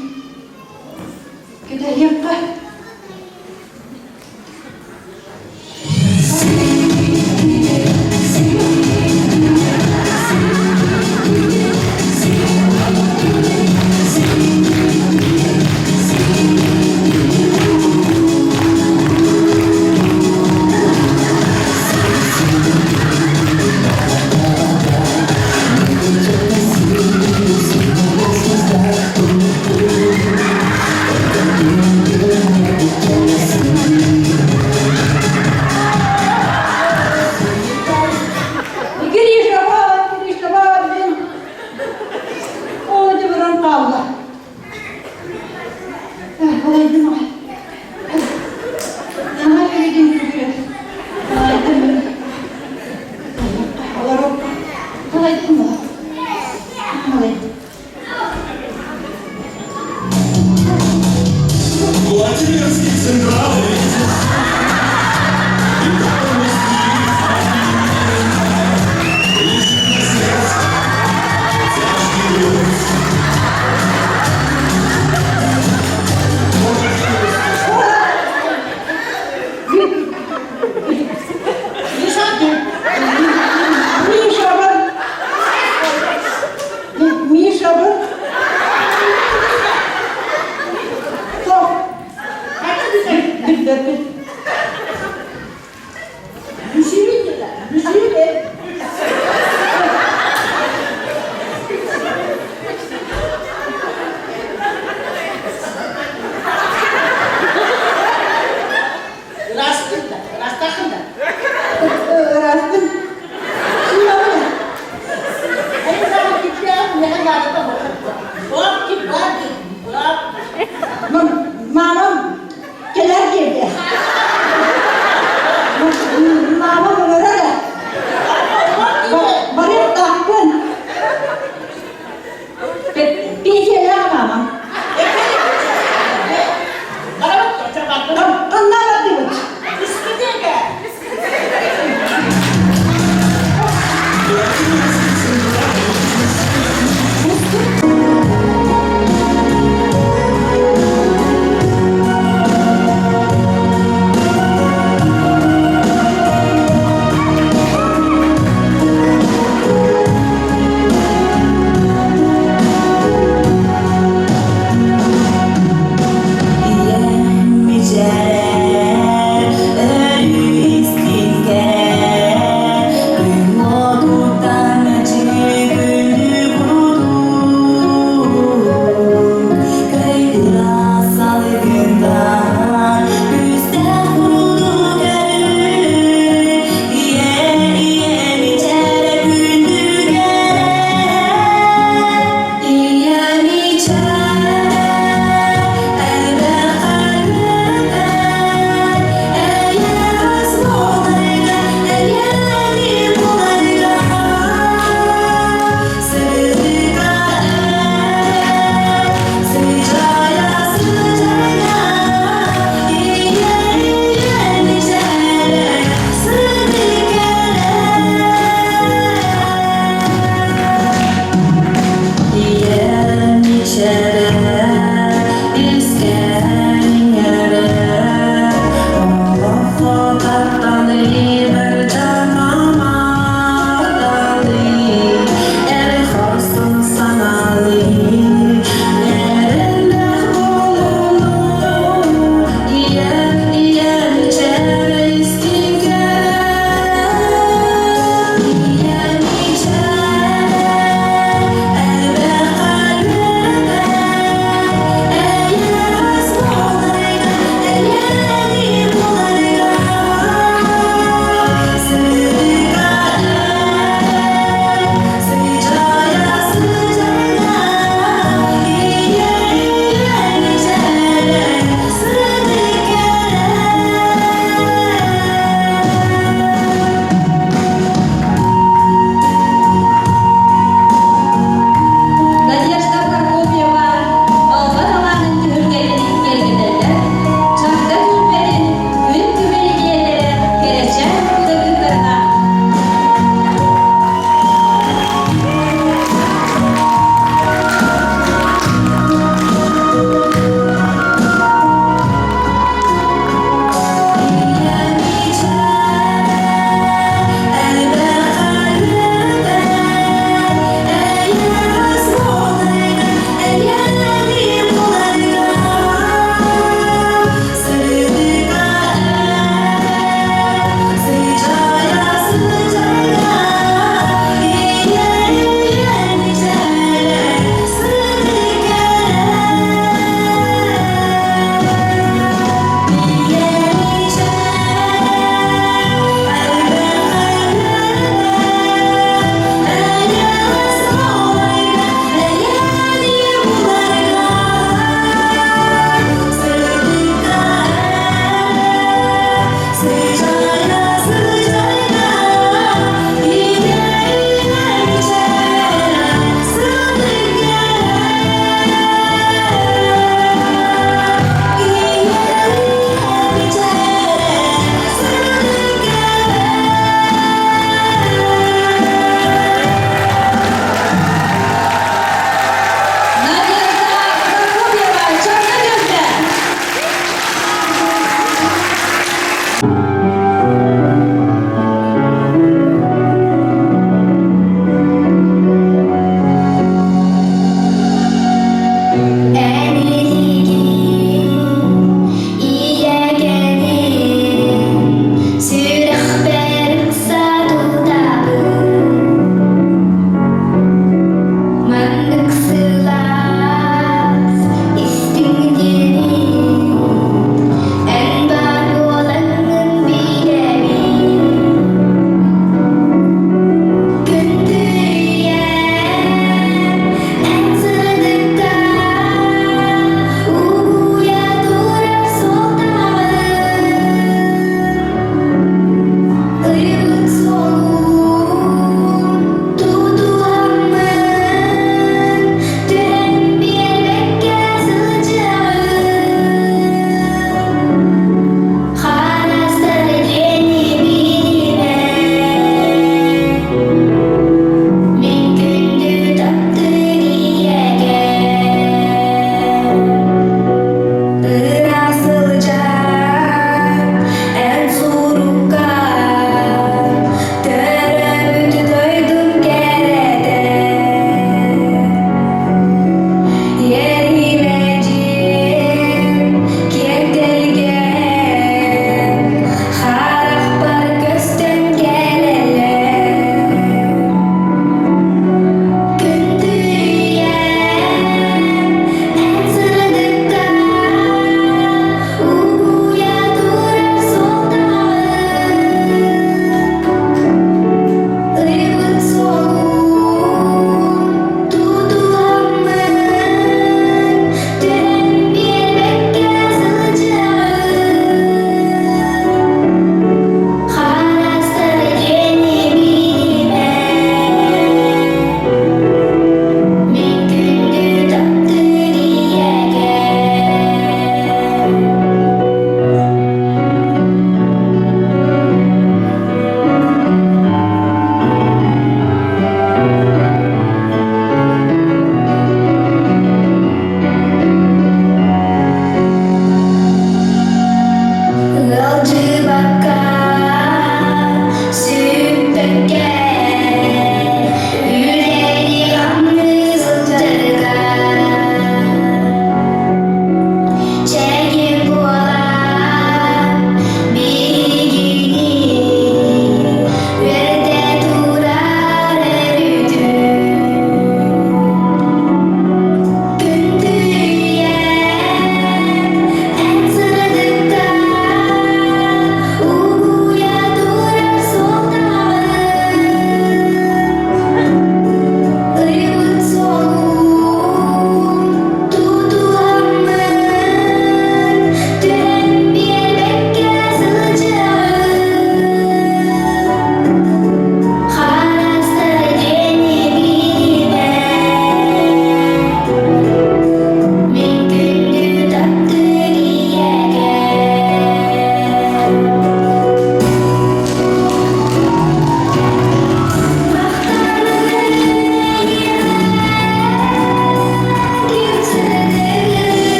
Кэтэһиэххэ. Маама ыҥырар ээ. Барыахтаахпын. Пенсиялаах маама. Ханна бардыбыт? Дискотека.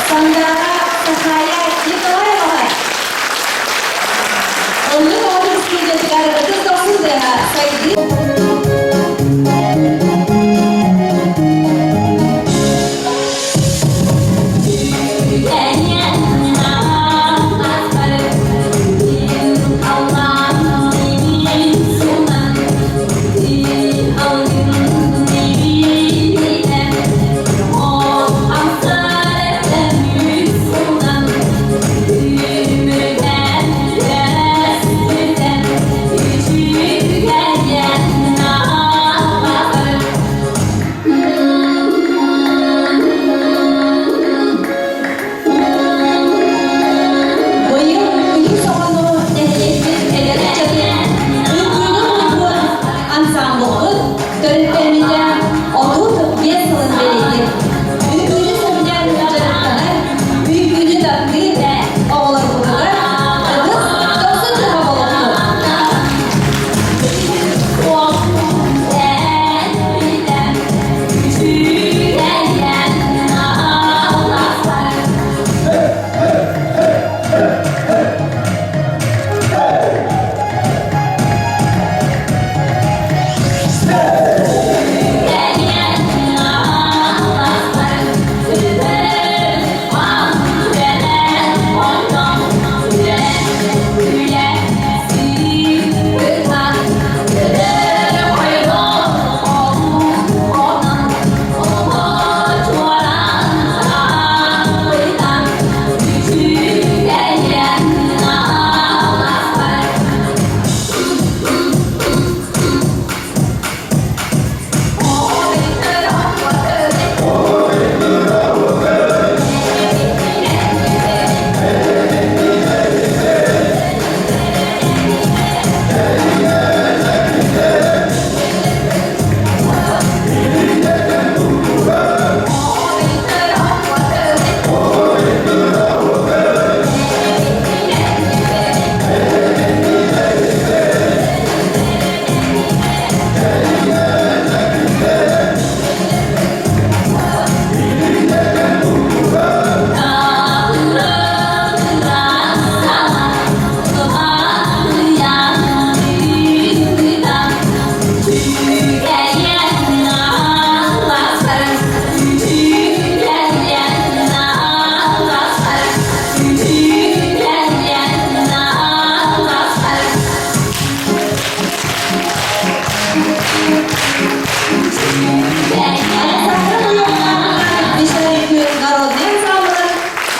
Сандаара Сахая Николаева. Ыллык оҕо студиятыгар ытыс дохсун тыаһа сайдыы Быйыл үһүс оҕону нэһилиэкпит эдэр ыччатын үҥкүүнү уһуйбут ансаамбылбыт төрүттэммитэ 35 сылын бэлиэтиир. Үҥкүүнү сөбүлээн дьарыктанар, үҥкүүнү таптыыр оҕолорбутугар ытыс дохсун тыаһа буолуохтун. Народный ансамблын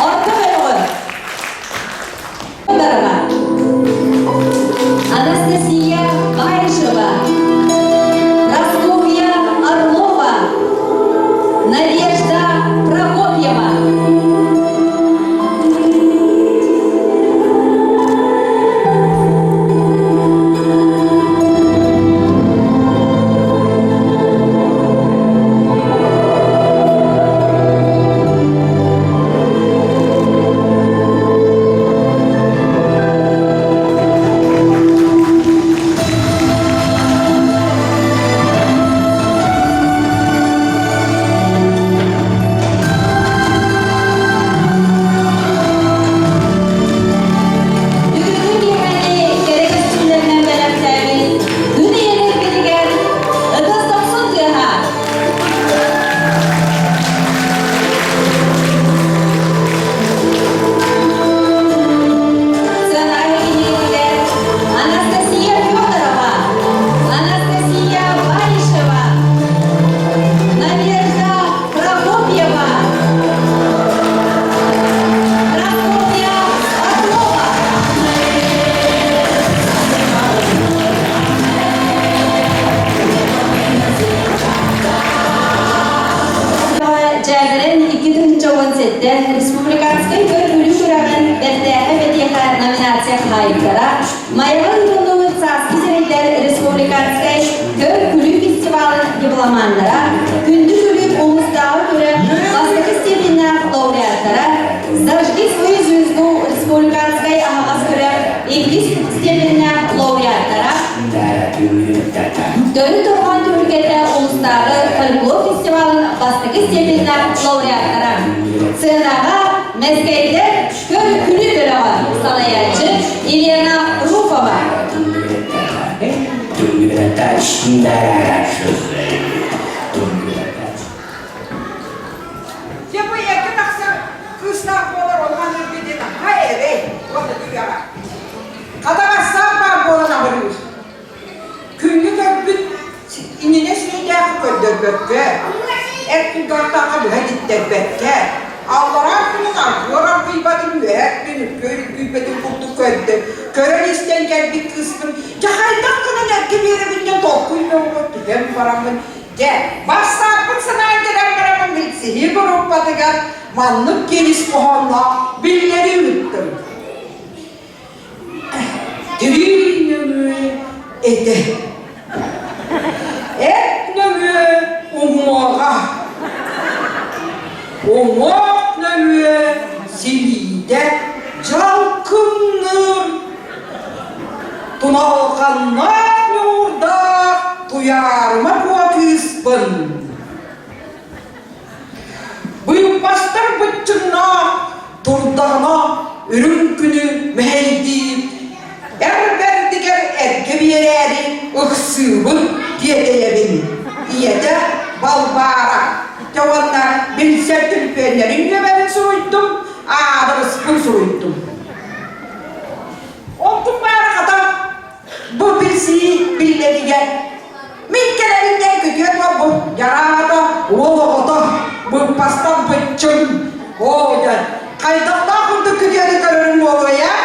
орто бөлөҕө Анастасия Баишева, Прасковья Орлова, Надежда Прокопьева. Бүгүҥҥү киэһэни кэрэ көстүүлэринэн бэлэхтээбит күн ийэлэргитигэр ытыс дохсун тыаһа! Сыанаһы иһиитигэр Анастасия Федорова, Анастасия Баишева, Надежда Прокопьева, Прокопья Орлова. Дьээбэрэн 2017 республиканскай көр-күлүү күрэҕин бэртээхэй бэтиэхэ номинация хаһаайыттара Майаҕа ыытыллыбыт Сааскы сирэйдэр республиканскай көр-күлүү фестивалын дипломаннара, Күндү күлүүк улуустааҕы күрэх бастакы степеннээх лауреаттара, Зажги свою звезду республиканскай аһаҕас күрэх иккис степеннээх лауреаттара, Төрүт дорҕоон түһүлгэтэ улуустааҕы фольклор фестивалын бастакы степеннээх лауреаттара. Сыанаҕа Мэскэйдэр көр-күлүү бөлөҕө салайааччы Елена Руфова. Дьэ бу эргэ тахсар кыыстаах буолар улахан ыргы диэн аһа эрэй уонна түгэҕэ. Хата бассаап баар буолан абырыыр. Күҥҥү көрбүт иннинэ сирэйдээххэ көрдөрбөккө, эт кулгаахтаахха быһа иттэрбэккэ, аллараа күнүн аргыар аргыйбатын, үөһээ күнүн үккүөр үргүйбэтин курдук көрдө, көрөн-истэн кэлбит кыыспын дьэ хайдах гынан эргэ биэрэбин диэн толкуй бөҕөҕө түһэн бараммын, дьэ, бассааппын санаан кэлэн бараммын билсиһии группатыгар маннык киэн ис хоһоонноох биллэрии ыыттым. Тирии нөҥүө этэ. Эт нөҥүө уҥуоҕа. Уҥуох нөҥүө силиитэ дьалкымныыр. Туналҕаннаах ньуурдаах туйаарыма куо кыыспын. Быыппастар быччыҥнаах турдаҕына үрүҥ күнү мэһэйдиир, эр бэрдигэр эргэ биэрээри ыксыыбын тиэтэйэбин. Ийэтэ Балбаара дьэ уонна билсэр түлпүөннэрин нүөмэрин суруйдум, аадырыспын суруйдум. Онтум баара хата Бу билсии биллэригэр мин кэлэбин күтүөт буолбут дьараата уол оҕото быыппастан быччыҥ оо дьэ хайдахтаах курдук күтүөтү көрөрүм буолуой ээ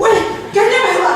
Ой, кэллэ быһыла.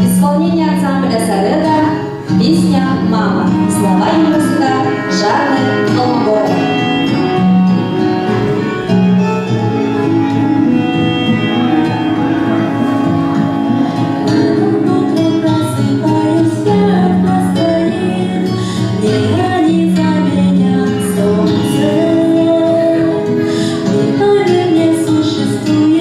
Исполнение ансамбля «Сареда», песня «Мама». Слова и музыка Жанны Колмогоровой. Утром просыпаюсь я в постели, Меня не заменят солнце. Мир, поверь мне, существует.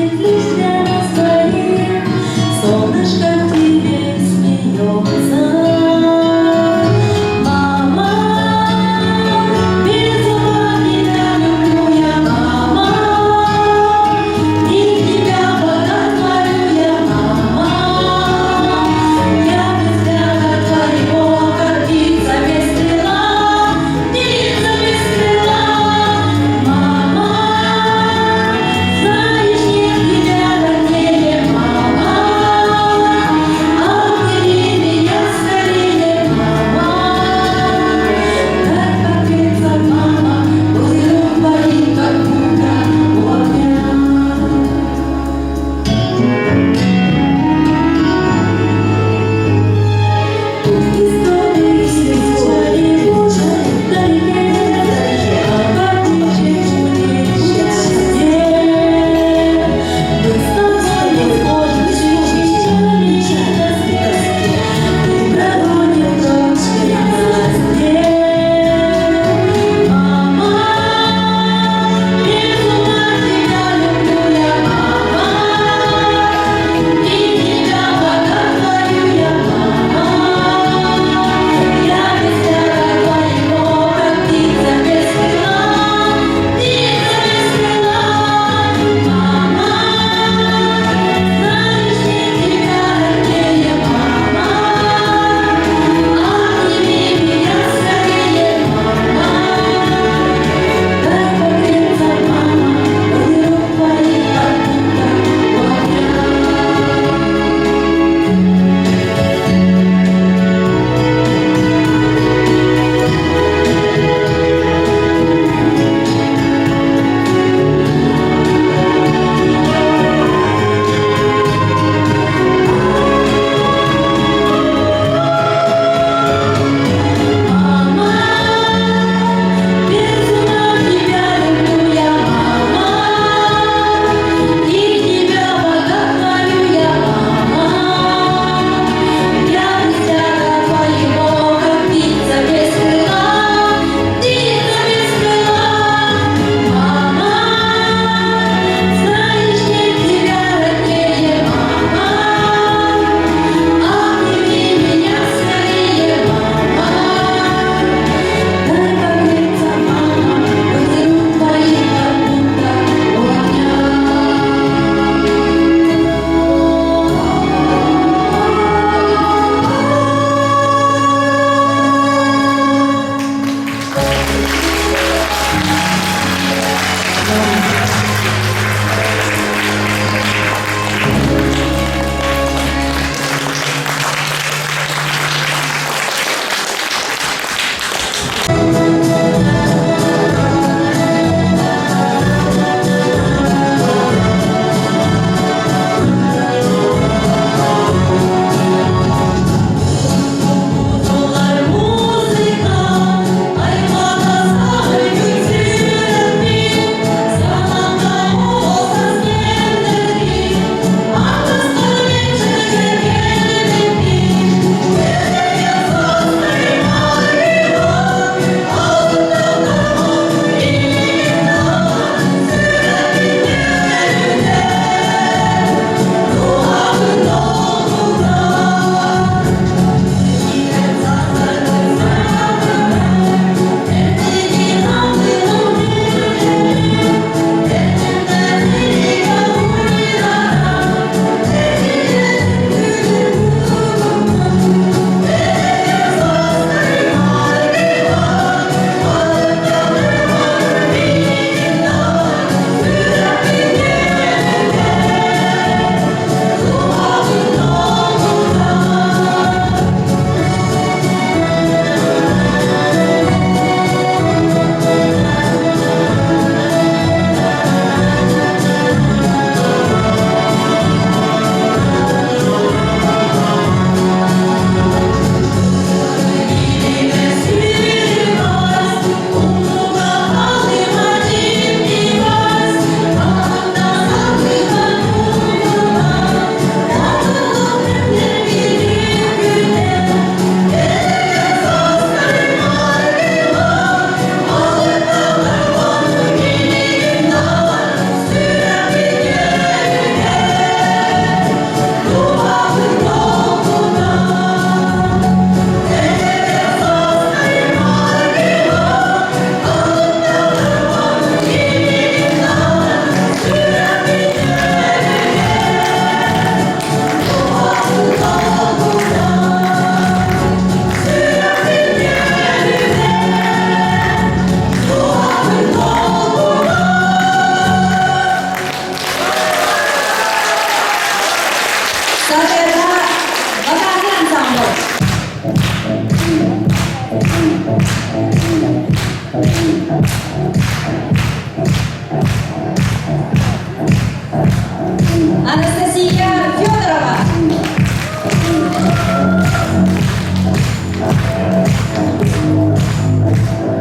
Анастасия Федорова.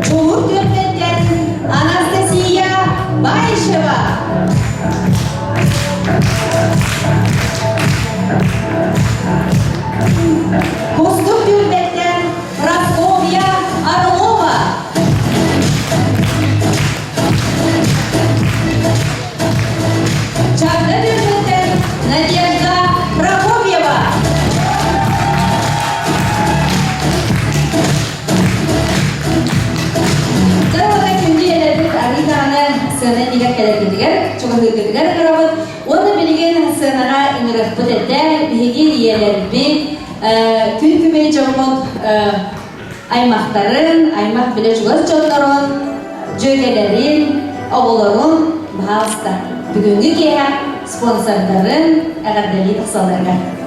Чулур түөлбэттэн Анастасия Баишева. Кустук түөлбэттэн Прасковья Орлова. Чагда түөлбэттэн Надежда Прокопьева. Дороҕо күндү ийэлэрбит арыы даҕаны сыана иннигэр кэлэргитигэр, чугаһыыргытыгар ыҥырабыт. Уонна билигин сыанаҕа ыҥырыахпыт этэ. Биһиги ийэлэрбит, күн күбэй дьоммут аймахтарын, аймах билэ чугас дьоннорун, дьүөгэлэрин, оҕолорун, баһаалыста, бүгүҥҥү киэһэ спонсордарын эҕэрдэлии тахсалларыгар.